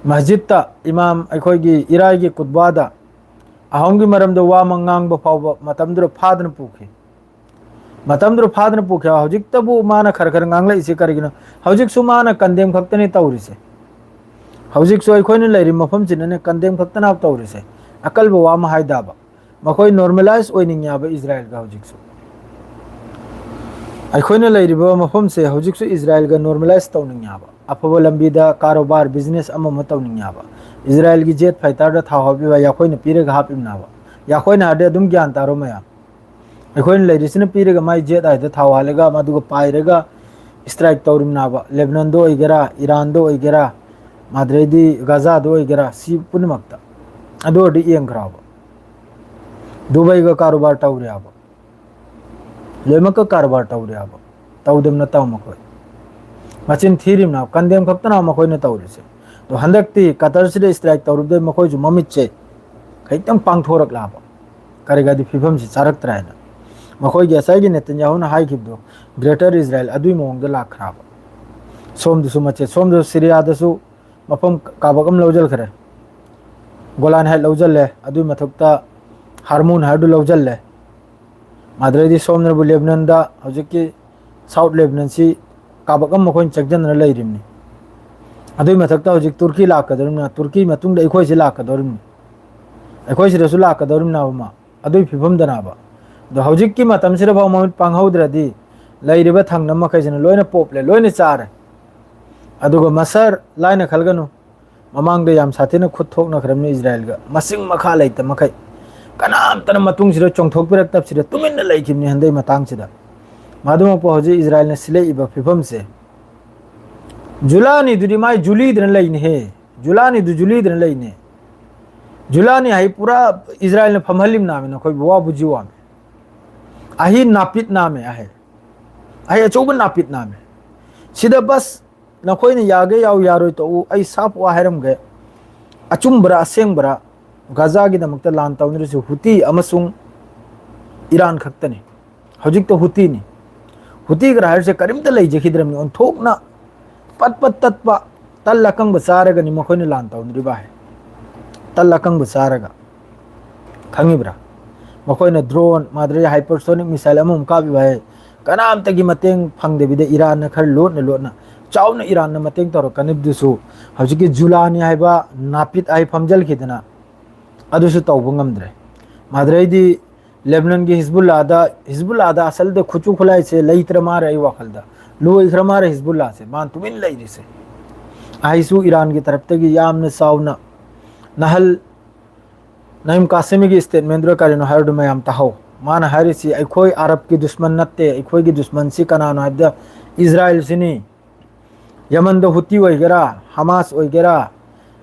ꯃꯁꯖꯤꯠꯇ ꯏꯃꯥꯝ ꯑꯩꯈꯣꯏꯒꯤ ꯏꯔꯥꯏꯒꯤ ꯀꯨꯠꯕꯥꯗ ꯑꯍꯣꯝꯒꯤ ꯃꯔꯝꯗ ꯋꯥ ꯑꯃ ꯉꯥꯡꯕ ꯐꯥꯎꯕ ꯃꯇꯝꯗꯨꯗ ꯐꯥꯗꯅ ꯄꯨꯈꯤ꯫ ꯃꯇꯝꯗꯨꯗ ꯐꯥꯗꯅ ꯄꯨꯈꯤ꯫ ꯍꯧꯖꯤꯛꯇꯕꯨ ꯃꯥꯅ ꯈꯔ ꯈꯔ ꯉꯥꯡꯂꯛꯏꯁꯤ ꯀꯔꯤꯒꯤꯅꯣ? ꯍꯧꯖꯤꯛꯁꯨ ꯃꯥꯅ ꯀꯟꯗꯦꯝ ꯈꯛꯇꯅꯤ ꯇꯧꯔꯤꯁꯦ꯫ ꯍꯧꯖꯤꯛꯁꯨ ꯑꯩꯈꯣꯏꯅ ꯂꯩꯔꯤꯕ ꯃꯐꯝꯁꯤꯗꯅꯦ ꯀꯟꯗꯦꯝ ꯈꯛꯇꯅ ꯇꯧꯔꯤꯁꯦ꯫ ꯑꯀꯜꯕ ꯋꯥ ꯑꯃ ꯍꯥꯏꯗꯕ꯫ ꯃꯈꯣꯏ ꯅꯣꯔꯃꯦꯂꯥꯏꯁ ꯑꯣꯏꯅꯤꯡꯉꯦꯕ ꯏꯖꯔꯥꯏꯜꯒ ꯍꯧꯖꯤꯛꯁꯨ꯫ ꯑꯩꯈꯣꯏꯅ ꯂꯩꯔꯤꯕ ꯃꯐꯝꯁꯦ ꯍꯧꯖꯤꯛꯁꯨ ꯏꯖꯔꯥꯏꯜꯒ ꯅꯣꯔꯃꯦꯂꯥꯏꯁ ꯇꯧꯅꯤꯡꯉꯦꯕ꯫ ꯑꯐꯕ ꯂꯝꯕꯤꯗ ꯀꯥꯔꯣꯕꯥꯔ, ꯕꯤꯖꯤꯅꯦꯁ ꯑꯃ ꯑꯃ ꯇꯧꯅꯤꯡꯉꯦꯕ꯫ ꯏꯖꯔꯥꯏꯜꯒꯤ ꯖꯦꯠ ꯐꯥꯏꯇꯔꯗ ꯊꯥꯎ ꯍꯥꯞꯄꯤꯕ, ꯑꯩꯈꯣꯏꯅ ꯄꯤꯔꯒ ꯍꯥꯞꯄꯤꯕꯅꯦꯕ꯫ ꯌꯥꯈꯣꯏꯅ ꯍꯥꯏꯔꯗꯤ ꯑꯗꯨꯝ ꯒ꯭ꯌꯥꯟ ꯇꯥꯔꯣ ꯃꯌꯥꯝ꯫ ꯑꯩꯈꯣꯏꯅ ꯂꯩꯔꯤꯁꯤꯅ ꯄꯤꯔꯒ ꯃꯥꯏ ꯖꯦꯠ ꯍꯥꯏꯗ ꯊꯥꯎ ꯍꯥꯜꯂꯒ ꯃꯗꯨꯒ ꯄꯥꯏꯔꯒ ꯏꯁꯇ꯭ꯔꯥꯏꯛ ꯇꯧꯔꯤꯕꯅꯥꯕ꯫ ꯂꯦꯕꯅꯟꯗ ꯑꯣꯏꯒꯦꯔꯥ, ꯏꯔꯥꯟꯗ ꯑꯣꯏꯒꯦꯔꯥ, ꯃꯥꯗ꯭ꯔꯩꯗꯤ ꯒꯥꯖꯥꯗ ꯑꯣꯏꯒꯦꯔꯥ, ꯁꯤ ꯄꯨꯝꯅꯃꯛꯇ꯫ ꯑꯗꯨ ꯑꯣꯏꯔꯗꯤ ꯌꯦꯡꯈ꯭ꯔꯕ꯫ ꯗꯨꯕꯩꯒ ꯀꯥꯔꯨꯕꯥꯔ ꯇꯧꯔꯦꯕ꯫ ꯂꯣꯏꯅꯃꯛꯀ ꯀꯔꯕꯥꯔ ꯇꯧꯔꯦꯕ꯫ ꯇꯧꯗꯕ ꯅꯠꯇꯕ ꯃꯈꯣꯏ꯫ ꯃꯆꯤꯟ ꯊꯤꯔꯤꯕꯅ ꯀꯟꯗꯦꯝ ꯈꯛꯇꯅ ꯃꯈꯣꯏꯅ ꯇꯧꯔꯤꯁꯦ꯫ ꯑꯗꯣ ꯍꯟꯗꯛꯇꯤ ꯀꯇꯔꯁꯤꯗ ꯏꯁꯇ꯭ꯔꯥꯏꯛ ꯇꯧꯔꯨꯕꯗꯩ ꯃꯈꯣꯏꯁꯨ ꯃꯃꯤꯠꯁꯦ ꯈꯤꯇꯪ ꯄꯥꯡꯊꯣꯔꯛꯂꯕ꯫ ꯀꯔꯤꯒꯗꯤ ꯐꯤꯕꯝꯁꯤ ꯆꯥꯔꯛꯇ꯭ꯔꯦ ꯍꯥꯏꯅ꯫ ꯃꯈꯣꯏꯒꯤ ꯉꯁꯥꯏꯒꯤ ꯅꯦꯇꯟꯌꯥꯍꯨꯅ ꯍꯥꯏꯈꯤꯕꯗꯣ, ꯒ꯭ꯔꯦꯇꯔ ꯏꯖꯔꯥꯏꯜ ꯑꯗꯨꯒꯤ ꯃꯑꯣꯡꯗ ꯂꯥꯛꯈ꯭ꯔꯕ꯫ ꯁꯣꯝꯗꯁꯨ ꯃꯆꯦꯠ, ꯁꯣꯝꯗꯁꯨ ꯁꯤꯔꯤꯌꯥꯗꯁꯨ ꯃꯐꯝ ꯀꯥꯕꯛ ꯑꯃ ꯂꯧꯁꯤꯟꯈ꯭ꯔꯦ꯫ ꯒꯣꯂꯥꯟ ꯍꯥꯏꯠ ꯂꯧꯁꯤꯜꯂꯦ, ꯑꯗꯨꯒꯤ ꯃꯊꯛꯇ ꯍꯥꯔꯃꯨꯟ ꯍꯥꯏꯠꯇꯨ ꯂꯧꯁꯤꯜꯂꯦ꯫ ꯃꯥꯗ꯭ꯔꯩꯗꯤ ꯁꯣꯝꯅꯕꯨ ꯂꯦꯕꯅꯟꯗ, ꯍꯧꯖꯤꯛꯀꯤ ꯁꯥꯎꯠ ꯂꯦꯕꯅꯟꯁꯤ ꯀꯥꯕꯛ ꯑꯃ ꯃꯈꯣꯏꯅ ꯆꯪꯁꯤꯟꯗꯅ ꯂꯩꯔꯤꯕꯅꯤ꯫ ꯑꯗꯨꯒꯤ ꯃꯊꯛꯇ ꯍꯧꯖꯤꯛ ꯇꯨꯔꯀꯤ ꯂꯥꯛꯀꯗꯧꯔꯤꯕꯅꯤꯅ, ꯇꯨꯔꯀꯤ ꯃꯇꯨꯡꯗ ꯑꯩꯈꯣꯏꯁꯤ ꯂꯥꯛꯀꯗꯧꯔꯤꯕꯅꯤ꯫ ꯑꯩꯈꯣꯏ ꯁꯤꯗꯁꯨ ꯂꯥꯛꯀꯗꯧꯔꯤꯕꯅꯦꯕ ꯃꯥ꯫ ꯑꯗꯨꯒꯤ ꯐꯤꯕꯝꯗꯅꯦꯕ꯫ ꯑꯗꯣ ꯍꯧꯖꯤꯛꯀꯤ ꯃꯇꯝꯁꯤꯗꯐꯥꯎ ꯃꯃꯤꯠ ꯄꯥꯡꯍꯧꯗ꯭ꯔꯗꯤ ꯂꯩꯔꯤꯕ ꯊꯪꯅꯕ ꯃꯈꯩꯁꯤꯅ ꯂꯣꯏꯅ ꯄꯣꯞꯂꯦ, ꯂꯣꯏꯅ ꯆꯥꯔꯦ꯫ ꯑꯗꯨꯒ ꯃꯁꯔ ꯂꯥꯏꯅ ꯈꯜꯒꯅꯨ, ꯃꯃꯥꯡꯗ ꯌꯥꯝ ꯁꯥꯊꯤꯅ ꯈꯨꯠ ꯊꯣꯛꯅꯈ꯭ꯔꯕꯅꯤ ꯏꯖꯔꯥꯏꯜꯒ, ꯃꯁꯤꯡ ꯃꯈꯥ ꯂꯩꯇ ꯃꯈꯩ꯫ ꯀꯅꯥꯝꯇꯅ ꯃꯇꯨꯡꯁꯤꯗ ꯆꯣꯡꯊꯣꯛꯄꯤꯔꯛꯇꯕꯁꯤꯗ ꯇꯨꯃꯤꯟꯅ ꯂꯩꯈꯤꯕꯅꯤ ꯍꯟꯗꯛ ꯃꯇꯥꯡꯁꯤꯗ꯫ ꯃꯗꯨꯃꯛꯄꯨ ꯍꯧꯖꯤꯛ ꯏꯖꯔꯥꯏꯜꯅ ꯁꯤꯜꯂꯛꯏꯕ ꯐꯤꯕꯝꯁꯦ, ꯖꯨꯂꯥꯅꯤꯗꯨꯗꯤ ꯃꯥꯏ ꯖꯨꯂꯤꯗꯅ ꯂꯩꯅꯤꯍꯦ꯫ ꯖꯨꯂꯥꯅꯤꯗꯨ ꯖꯨꯂꯤꯗꯅ ꯂꯩꯅꯦ꯫ ꯖꯨꯂꯥꯅꯤ ꯍꯥꯏ ꯄꯨꯔꯥ ꯏꯖꯔꯥꯏꯜꯅ ꯐꯝꯍꯜꯂꯤꯕꯅꯥꯃꯤ ꯅꯈꯣꯏꯕꯨ, ꯋꯥꯕꯨ ꯖꯤ ꯋꯥꯃꯤ꯫ ꯑꯍꯤ ꯅꯥꯄꯤꯠ ꯅꯥꯃꯦ ꯑꯍꯦ꯫ ꯑꯍꯤ ꯑꯆꯧꯕ ꯅꯥꯄꯤꯠ ꯅꯥꯃꯦ꯫ ꯁꯤꯗ ꯕꯁ ꯅꯈꯣꯏꯅ ꯌꯥꯒꯦ ꯌꯥꯎ, ꯌꯥꯔꯣꯏ ꯇꯣꯛꯎ, ꯑꯩ ꯁꯥꯞ ꯋꯥ ꯍꯥꯏꯔꯝꯒꯦ꯫ ꯑꯆꯨꯝꯕꯔꯥ ꯑꯁꯦꯡꯕꯔꯥ? ꯒꯥꯖꯥꯒꯤꯗꯃꯛꯇ ꯂꯥꯟ ꯇꯧꯅꯔꯤꯁꯤ ꯍꯨꯇꯤ ꯑꯃꯁꯨꯡ ꯏꯔꯥꯟ ꯈꯛꯇꯅꯤ꯫ ꯍꯧꯖꯤꯛꯇ ꯍꯨꯇꯤꯅꯤ꯫ ꯍꯨꯇꯤ ꯈꯔ ꯍꯥꯏꯔꯤꯁꯦ ꯀꯔꯤꯝꯇ ꯂꯩꯖꯈꯤꯗ꯭ꯔꯕꯅꯤ꯫ ꯑꯣꯟꯊꯣꯛꯅ ꯄꯠ ꯄꯠ ꯇꯠꯄ ꯇꯜ ꯑꯀꯪꯕ ꯆꯥꯔꯒꯅꯤ ꯃꯈꯣꯏꯅ ꯂꯥꯟ ꯇꯧꯅꯔꯤꯕ ꯍꯥꯏ꯫ ꯇꯜ ꯑꯀꯪꯕ ꯆꯥꯔꯒ꯫ ꯈꯪꯉꯤꯕ꯭ꯔꯥ? ꯃꯈꯣꯏꯅ ꯗ꯭ꯔꯣꯟ, ꯃꯥꯗ꯭ꯔꯤ ꯍꯥꯏꯄꯔꯁꯣꯅꯤꯛ ꯃꯤꯁꯥꯏꯜ ꯑꯃꯃꯝ ꯀꯥꯞꯄꯤꯕ ꯍꯥꯏ꯫ ꯀꯅꯥꯝꯇꯒꯤ ꯃꯇꯦꯡ ꯐꯪꯗꯕꯤꯗ ꯏꯔꯥꯟꯅ ꯈꯔ ꯂꯣꯠꯅ ꯂꯣꯠꯅ, ꯆꯥꯎꯅ ꯏꯔꯥꯟꯅ ꯃꯇꯦꯡ ꯇꯧꯔꯛꯀꯅꯤꯕꯗꯨꯁꯨ ꯍꯧꯖꯤꯛꯀꯤ ꯖꯨꯂꯥꯅꯤ ꯍꯥꯏꯕ ꯅꯥꯄꯤꯠ ꯍꯥꯏ ꯐꯝꯖꯜꯈꯤꯗꯅ ꯑꯗꯨꯁꯨ ꯇꯧꯕ ꯉꯝꯗ꯭ꯔꯦ꯫ ꯃꯥꯗ꯭ꯔꯩꯗꯤ ꯂꯦꯕꯅꯟꯒꯤ ꯍꯤꯖꯕꯨꯜꯂꯥꯗ, ꯍꯤꯖꯕꯨꯜꯂꯥꯗ ꯑꯁꯜꯗ ꯈꯨꯠꯁꯨ ꯈꯨꯠꯂꯥꯏꯁꯦ ꯂꯩꯇ꯭ꯔ ꯃꯥꯔꯦ ꯑꯩ ꯋꯥꯈꯜꯗ꯫ ꯂꯣꯏꯈ꯭ꯔ ꯃꯥꯔꯦ ꯍꯤꯖꯕꯨꯜꯂꯥꯁꯦ꯫ ꯃꯥꯅ ꯇꯨꯃꯤꯟ ꯂꯩꯔꯤꯁꯦ꯫ ꯑꯩꯁꯨ ꯏꯔꯥꯟꯒꯤ ꯇꯔꯞꯇꯒꯤ ꯌꯥꯝꯅ ꯆꯥꯎꯅ ꯅꯍꯜ ꯅꯥꯏꯝ ꯀꯥꯁꯤꯃꯤꯒꯤ statement ꯗꯨꯗ ꯀꯔꯤꯅꯣ ꯍꯥꯏꯕꯗꯨ ꯃꯌꯥꯝ ꯇꯥꯍꯧ꯫ ꯃꯥꯅ ꯍꯥꯏꯔꯤꯁꯤ, "ꯑꯩꯈꯣꯏ ꯑꯔꯕꯀꯤ ꯗꯨꯁꯃꯟ ꯅꯠꯇꯦ, ꯑꯩꯈꯣꯏꯒꯤ ꯗꯨꯁꯃꯟꯁꯤ ꯀꯅꯥꯅꯣ ꯍꯥꯏꯕꯗ ꯏꯖꯔꯥꯏꯜꯁꯤꯅꯤ꯫ ꯌꯃꯟꯗ ꯍꯨꯇꯤ ꯑꯣꯏꯒꯦꯔꯥ, ꯍꯃꯥꯁ ꯑꯣꯏꯒꯦꯔꯥ,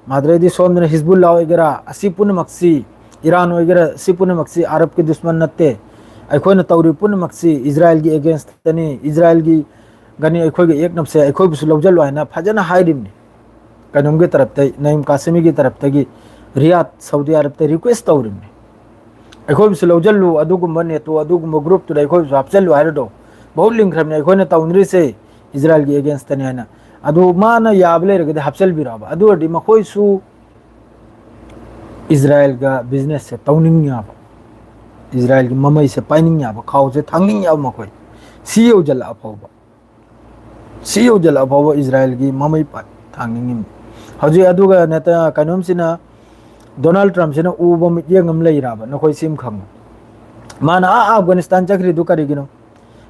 ꯃꯥꯗ꯭ꯔꯦꯗꯤ ꯁꯣꯝꯗꯅ ꯍꯤꯖꯕꯨꯜꯂꯥ ꯑꯣꯏꯒꯦꯔꯥ, ꯑꯁꯤ ꯄꯨꯝꯅꯃꯛꯁꯤ, ꯏꯔꯥꯟ ꯑꯣꯏꯒꯦꯔꯥ, ꯑꯁꯤ ꯄꯨꯝꯅꯃꯛꯁꯤ ꯑꯔꯕꯀꯤ ꯗꯨꯁꯃꯟ ꯅꯠꯇꯦ꯫ ꯑꯩꯈꯣꯏꯅ ꯇꯧꯔꯤꯕ ꯄꯨꯝꯅꯃꯛꯁꯤ ꯏꯖꯔꯥꯏꯜꯒꯤ against ꯇꯅꯤ, ꯏꯖꯔꯥꯏꯜꯒꯤ ꯒꯅꯤ ꯑꯩꯈꯣꯏꯒ ꯌꯦꯛꯅꯕꯁꯦ, ꯑꯩꯈꯣꯏꯕꯨꯁꯨ ꯂꯧꯖꯜꯂꯨ" ꯍꯥꯏꯅ ꯐꯖꯅ ꯍꯥꯏꯔꯤꯕꯅꯤ꯫ ꯀꯩꯅꯣꯝꯒꯤ ꯇꯔꯞꯇ, ꯅꯥꯏꯝ ꯀꯥꯁꯤꯃꯤꯒꯤ ꯇꯔꯞꯇꯒꯤ ꯔꯤꯌꯥꯗ, ꯁꯥꯎꯗꯤ ꯑꯔꯕꯇ request ꯇꯧꯔꯤꯕꯅꯤ꯫ "ꯑꯩꯈꯣꯏꯕꯨꯁꯨ ꯂꯧꯖꯜꯂꯨ, ꯑꯗꯨꯒꯨꯝꯕ ꯅꯦꯇꯣ, ꯑꯗꯨꯒꯨꯝꯕ group ꯇꯨꯗ ꯑꯩꯈꯣꯏꯕꯨꯁꯨ ꯍꯥꯞꯆꯜꯂꯨ" ꯍꯥꯏꯔꯗꯣ꯫ ꯃꯍꯨꯠ ꯂꯤꯡꯈ꯭ꯔꯕꯅꯤ, "ꯑꯩꯈꯣꯏꯅ ꯇꯧꯅꯔꯤꯁꯦ ꯏꯖꯔꯥꯏꯜꯒꯤ against ꯇꯅꯤ" ꯍꯥꯏꯅ꯫ ꯑꯗꯨ ꯃꯥꯅ ꯌꯥꯕ ꯂꯩꯔꯒꯗꯤ ꯍꯥꯞꯆꯤꯟꯕꯤꯔꯛꯑꯕ, ꯑꯗꯨ ꯑꯣꯏꯔꯗꯤ ꯃꯈꯣꯏꯁꯨ ꯏꯖꯔꯥꯏꯜꯒ business ꯁꯦ ꯇꯧꯅꯤꯡ ꯌꯥꯕ, ꯏꯖꯔꯥꯏꯜꯒꯤ ꯃꯃꯩꯁꯦ ꯄꯥꯏꯅꯤꯡ ꯌꯥꯕ, ꯈꯥꯎꯁꯦ ꯊꯥꯡꯅꯤꯡ ꯌꯥꯕ, ꯃꯈꯣꯏ ꯁꯤ ꯌꯧꯖꯜꯂꯛꯑ ꯐꯥꯎꯕ, ꯁꯤ ꯌꯧꯖꯜꯂꯛꯑ ꯐꯥꯎꯕ ꯏꯖꯔꯥꯏꯜꯒꯤ ꯃꯃꯩ ꯄꯥꯏ-, ꯊꯥꯡꯅꯤꯡꯉꯤꯕꯅꯤ꯫ ꯍꯧꯖꯤꯛ ꯑꯗꯨꯒ ꯅꯠꯇ-, ꯀꯩꯅꯣꯝꯁꯤꯅ, ꯗꯣꯅꯥꯜꯗ ꯇ꯭ꯔꯝꯞꯁꯤꯅ ꯎꯕ ꯃꯤꯠꯌꯦꯡ ꯑꯃ ꯂꯩꯔꯕ, ꯅꯈꯣꯏ ꯁꯤ ꯑꯃ ꯈꯪꯉꯨ꯫ ꯃꯥꯅ ꯑꯥ ꯑꯐꯒꯥꯅꯤꯁꯇꯥꯟ ꯆꯠꯈ꯭ꯔꯤꯗꯨ ꯀꯔꯤꯒꯤꯅꯣ?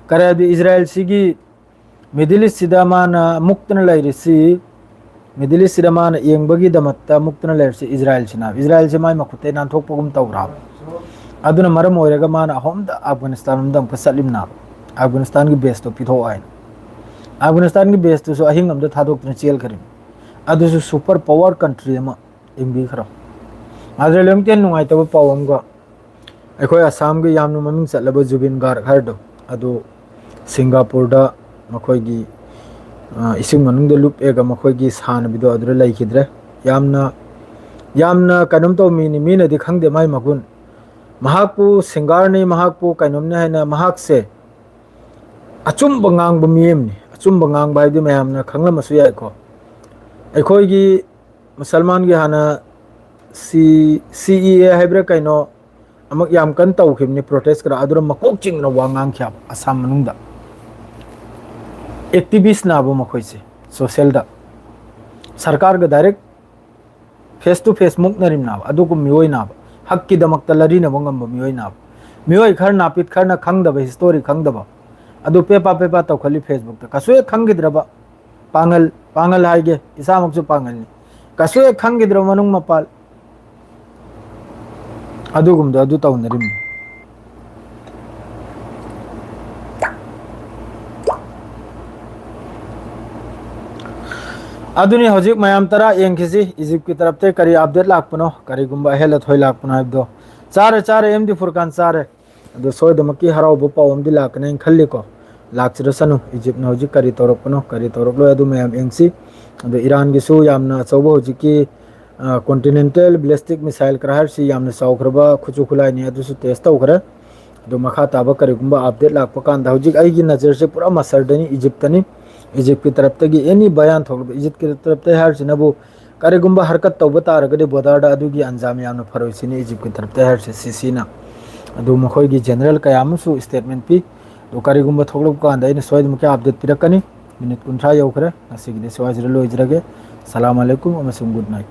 ꯀꯔꯤ ꯍꯥꯏꯕꯗꯤ ꯏꯖꯔꯥꯏꯜꯁꯤꯒꯤ Middle East ꯁꯤꯗ ꯃꯥꯅ ꯃꯨꯛꯇꯅ ꯂꯩꯔꯤꯁꯤ, Middle East ꯁꯤꯗ ꯃꯥꯅ ꯌꯦꯡꯕꯒꯤꯗꯃꯛꯇ ꯃꯨꯛꯇꯅ ꯂꯩꯔꯤꯁꯤ ꯏꯖꯔꯥꯏꯜꯁꯤꯅ, ꯏꯖꯔꯥꯏꯜꯁꯦ ꯃꯥꯏ ꯃꯈꯨꯠꯇꯩ ꯅꯥꯟꯊꯣꯛꯄꯒꯨꯝ ꯇꯧꯔꯕ꯫ ꯑꯗꯨꯅ ꯃꯔꯝ ꯑꯣꯏꯔꯒ ꯃꯥꯅ ꯑꯍꯨꯝꯗ ꯑꯐꯒꯥꯅꯤꯁꯇꯥꯟ ꯂꯣꯝꯗ ꯑꯃꯨꯛꯀ ꯆꯠꯂꯤꯝꯅꯦꯕ, ꯑꯐꯒꯥꯅꯤꯁꯇꯥꯟꯒꯤ base ꯇꯣ ꯄꯤꯊꯣꯛꯑꯣ ꯍꯥꯏꯅ꯫ ꯑꯐꯒꯥꯅꯤꯁꯇꯥꯟꯒꯤ base ꯇꯨꯁꯨ ꯑꯍꯤꯡ ꯑꯃꯗ ꯊꯥꯗꯣꯛꯇꯨꯅ ꯆꯦꯜꯈꯔꯤꯝꯅꯤ꯫ ꯑꯗꯨꯁꯨ super power country ꯑꯃ ꯌꯦꯡꯕꯤꯈ꯭ꯔꯣ꯫ ꯑꯗꯨꯗ ꯂꯣꯏꯅꯃꯛꯇꯤ ꯅꯨꯡꯉꯥꯏꯇꯕ ꯄꯥꯎ ꯑꯃꯒ, ꯑꯩꯈꯣꯏ ꯑꯁꯥꯝꯒꯤ ꯌꯥꯝꯅ ꯃꯃꯤꯡ ꯆꯠꯂꯕ ꯖꯨꯕꯤꯟ ꯒꯥꯔꯒ ꯍꯥꯏꯔꯤꯗꯣ, ꯑꯗꯨ ꯁꯤꯡꯒꯥꯄꯨꯔꯗ ꯃꯈꯣꯏꯒꯤ, ꯑ, ꯏꯁꯤꯡ ꯃꯅꯨꯡꯗ ꯂꯨꯞꯑꯦꯒ ꯃꯈꯣꯏꯒꯤ ꯁꯥꯟꯅꯕꯤꯗꯣ ꯑꯗꯨꯗ ꯂꯩꯈꯤꯗ꯭ꯔꯦ꯫ ꯌꯥꯝꯅ, ꯌꯥꯝꯅ ꯀꯩꯅꯣꯝ ꯇꯧꯕ ꯃꯤꯅꯤ, ꯃꯤꯅꯗꯤ ꯈꯪꯗꯦ ꯃꯥꯏ ꯃꯒꯨꯟ꯫ ꯃꯍꯥꯛꯄꯨ singer ꯅꯤ, ꯃꯍꯥꯛꯄꯨ ꯀꯩꯅꯣꯝꯅꯤ ꯍꯥꯏꯅ, ꯃꯍꯥꯛꯁꯦ ꯑꯆꯨꯝꯕ ꯉꯥꯡꯕ ꯃꯤ ꯑꯃꯅꯤ꯫ ꯑꯆꯨꯝꯕ ꯉꯥꯡꯕ ꯍꯥꯏꯕꯗꯤ ꯃꯌꯥꯝꯅ ꯈꯪꯂꯝꯃꯁꯨ ꯌꯥꯏꯀꯣ꯫ ꯑꯩꯈꯣꯏꯒꯤ ꯃꯨꯁꯜꯃꯥꯟꯒꯤ ꯍꯥꯟꯅ ꯁꯤ-, C E A ꯍꯥꯏꯕ꯭ꯔꯥ ꯀꯩꯅꯣ, ꯑꯃꯨꯛ ꯌꯥꯝ ꯀꯟꯅ ꯇꯧꯈꯤꯕꯅꯤ protest ꯈꯔ, ꯑꯗꯨꯅ ꯃꯀꯣꯛ ꯆꯤꯡꯅ ꯋꯥ ꯉꯥꯡꯈꯤ ꯍꯥꯏꯕ ꯑꯁꯥꯝ ꯃꯅꯨꯡꯗ꯫ Activist ꯅꯥꯕ ꯃꯈꯣꯏꯁꯦ ꯁꯣꯁꯦꯜꯗ꯫ ꯁꯔꯀꯥꯔꯒ direct face to face ꯃꯨꯛꯅꯔꯤꯝꯅꯥꯕ, ꯑꯗꯨꯒꯨꯝꯕ ꯃꯤꯑꯣꯏ ꯅꯥꯕ, ꯍꯛꯀꯤꯗꯃꯛꯇ ꯂꯔꯤꯅꯕ ꯉꯝꯕ ꯃꯤꯑꯣꯏ ꯅꯥꯕ꯫ ꯃꯤꯑꯣꯏ ꯈꯔ ꯅꯥꯄꯤꯠ ꯈꯔꯅ ꯈꯪꯗꯕ, history ꯈꯪꯗꯕ, ꯑꯗꯨ ꯄꯦꯄꯥ ꯄꯦꯄꯥ ꯇꯧꯈꯠꯂꯤ Facebook ꯇ꯫ ꯀꯩꯁꯨ ꯍꯦꯛ ꯈꯪꯈꯤꯗ꯭ꯔꯕ ꯄꯥꯡꯒꯜ, ꯄꯥꯡꯒꯜ ꯍꯥꯏꯒꯦ, ꯏꯁꯥꯃꯛꯁꯨ ꯄꯥꯡꯒꯜꯅꯤ꯫ ꯀꯩꯁꯨ ꯍꯦꯛ ꯈꯪꯈꯤꯗ꯭ꯔꯕ ꯃꯅꯨꯡ ꯃꯄꯥꯜ꯫ ꯑꯗꯨꯒꯨꯝꯕꯗꯣ ꯑꯗꯨ ꯇꯧꯅꯔꯤꯕꯅꯤ꯫ ꯑꯗꯨꯅꯤ ꯍꯧꯖꯤꯛ ꯃꯌꯥꯝ ꯇꯔꯥ ꯌꯦꯡꯈꯤꯁꯤ, ꯏꯖꯤꯞꯀꯤ ꯇꯔꯞꯇꯩ ꯀꯔꯤ ꯑꯞꯗꯦꯠ ꯂꯥꯛꯄꯅꯣ, ꯀꯔꯤꯒꯨꯝꯕ ꯑꯍꯦꯜ ꯑꯊꯣꯏ ꯂꯥꯛꯄꯅꯣ ꯍꯥꯏꯕꯗꯣ꯫ ꯆꯥꯔꯦ, ꯆꯥꯔꯦ, ꯑꯦꯝ ꯗꯤ ꯐꯨꯔꯀꯥꯟ ꯆꯥꯔꯦ꯫ ꯑꯗꯣ ꯁꯣꯏꯗꯃꯛꯀꯤ ꯍꯔꯥꯎꯕ ꯄꯥꯎ ꯑꯃꯗꯤ ꯂꯥꯛꯀꯅꯦꯅ ꯈꯜꯂꯤꯀꯣ꯫ ꯂꯥꯛꯆꯔꯁꯅꯨ, ꯏꯖꯤꯞꯅ ꯍꯧꯖꯤꯛ ꯀꯔꯤ ꯇꯧꯔꯛꯄꯅꯣ, ꯀꯔꯤ ꯇꯧꯔꯛꯂꯣꯏ, ꯑꯗꯨ ꯃꯌꯥꯝ ꯌꯦꯡꯁꯤ꯫ ꯑꯗꯣ ꯏꯔꯥꯟꯒꯤꯁꯨ ꯌꯥꯝꯅ ꯑꯆꯧꯕ ꯍꯧꯖꯤꯛꯀꯤ, ꯑ, continental ballistic missile ꯀꯔꯥꯏ ꯍꯥꯏꯔꯤꯁꯤ ꯌꯥꯝꯅ ꯆꯥꯎꯈ꯭ꯔꯕ ꯈꯨꯠꯁꯨ ꯈꯨꯠꯂꯥꯏꯅꯤ, ꯑꯗꯨꯁꯨ ꯇꯦꯁ ꯇꯧꯈ꯭ꯔꯦ꯫ ꯑꯗꯣ ꯃꯈꯥ ꯇꯥꯕ ꯀꯔꯤꯒꯨꯝꯕ ꯑꯞꯗꯦꯠ ꯂꯥꯛꯄ ꯀꯥꯟꯗ, ꯍꯧꯖꯤꯛ ꯑꯩꯒꯤ ꯅꯖꯔꯁꯦ ꯄꯨꯔꯥ ꯃꯁꯔꯗꯅꯤ, ꯏꯖꯤꯞꯇꯅꯤ꯫ ꯏꯖꯤꯞꯀꯤ ꯇꯔꯞꯇꯒꯤ ꯑꯦꯅꯤ ꯕꯌꯥꯟ ꯊꯣꯛꯂꯛꯄ, ꯏꯖꯤꯞꯀꯤ ꯇꯔꯞꯇꯒꯤ ꯍꯥꯏꯔꯤꯁꯤꯅꯕꯨ, ꯀꯔꯤꯒꯨꯝꯕ ꯍꯔꯀꯠ ꯇꯧꯕ ꯇꯥꯔꯒꯗꯤ ꯕꯣꯔꯗꯔꯗ ꯑꯗꯨꯒꯤ ꯑꯟꯖꯥꯝ ꯌꯥꯝꯅ ꯐꯔꯣꯏ ꯁꯤꯅꯤ ꯏꯖꯤꯞꯀꯤ ꯇꯔꯞꯇꯒꯤ ꯍꯥꯏꯔꯤꯁꯦ, ꯁꯤꯁꯤꯅ꯫ ꯑꯗꯨ ꯃꯈꯣꯏꯒꯤ ꯖꯦꯅꯔꯦꯜ ꯀꯌꯥ ꯑꯃꯁꯨ ꯁ꯭ꯇꯦꯠꯃꯦꯟ ꯄꯤ꯫ ꯑꯗꯨ ꯀꯔꯤꯒꯨꯝꯕ ꯊꯣꯛꯂꯛꯄ ꯀꯥꯟꯗ ꯑꯩꯅ ꯁꯣꯏꯗꯅꯃꯛꯀꯤ ꯑꯞꯗꯦꯠ ꯄꯤꯔꯛꯀꯅꯤ꯫ ꯃꯤꯅꯤꯠ ꯀꯨꯟꯊ꯭ꯔꯥ ꯌꯧꯈ꯭ꯔꯦ꯫ ꯉꯁꯤꯒꯤꯗꯤ ꯁ꯭ꯋꯥꯏꯁꯤꯗ ꯂꯣꯏꯖꯔꯒꯦ꯫ ꯁꯂꯥꯝ ꯑꯂꯩꯀꯨꯝ ꯑꯃꯁꯨꯡ ꯒꯨꯗ ꯅꯥꯏꯠ꯫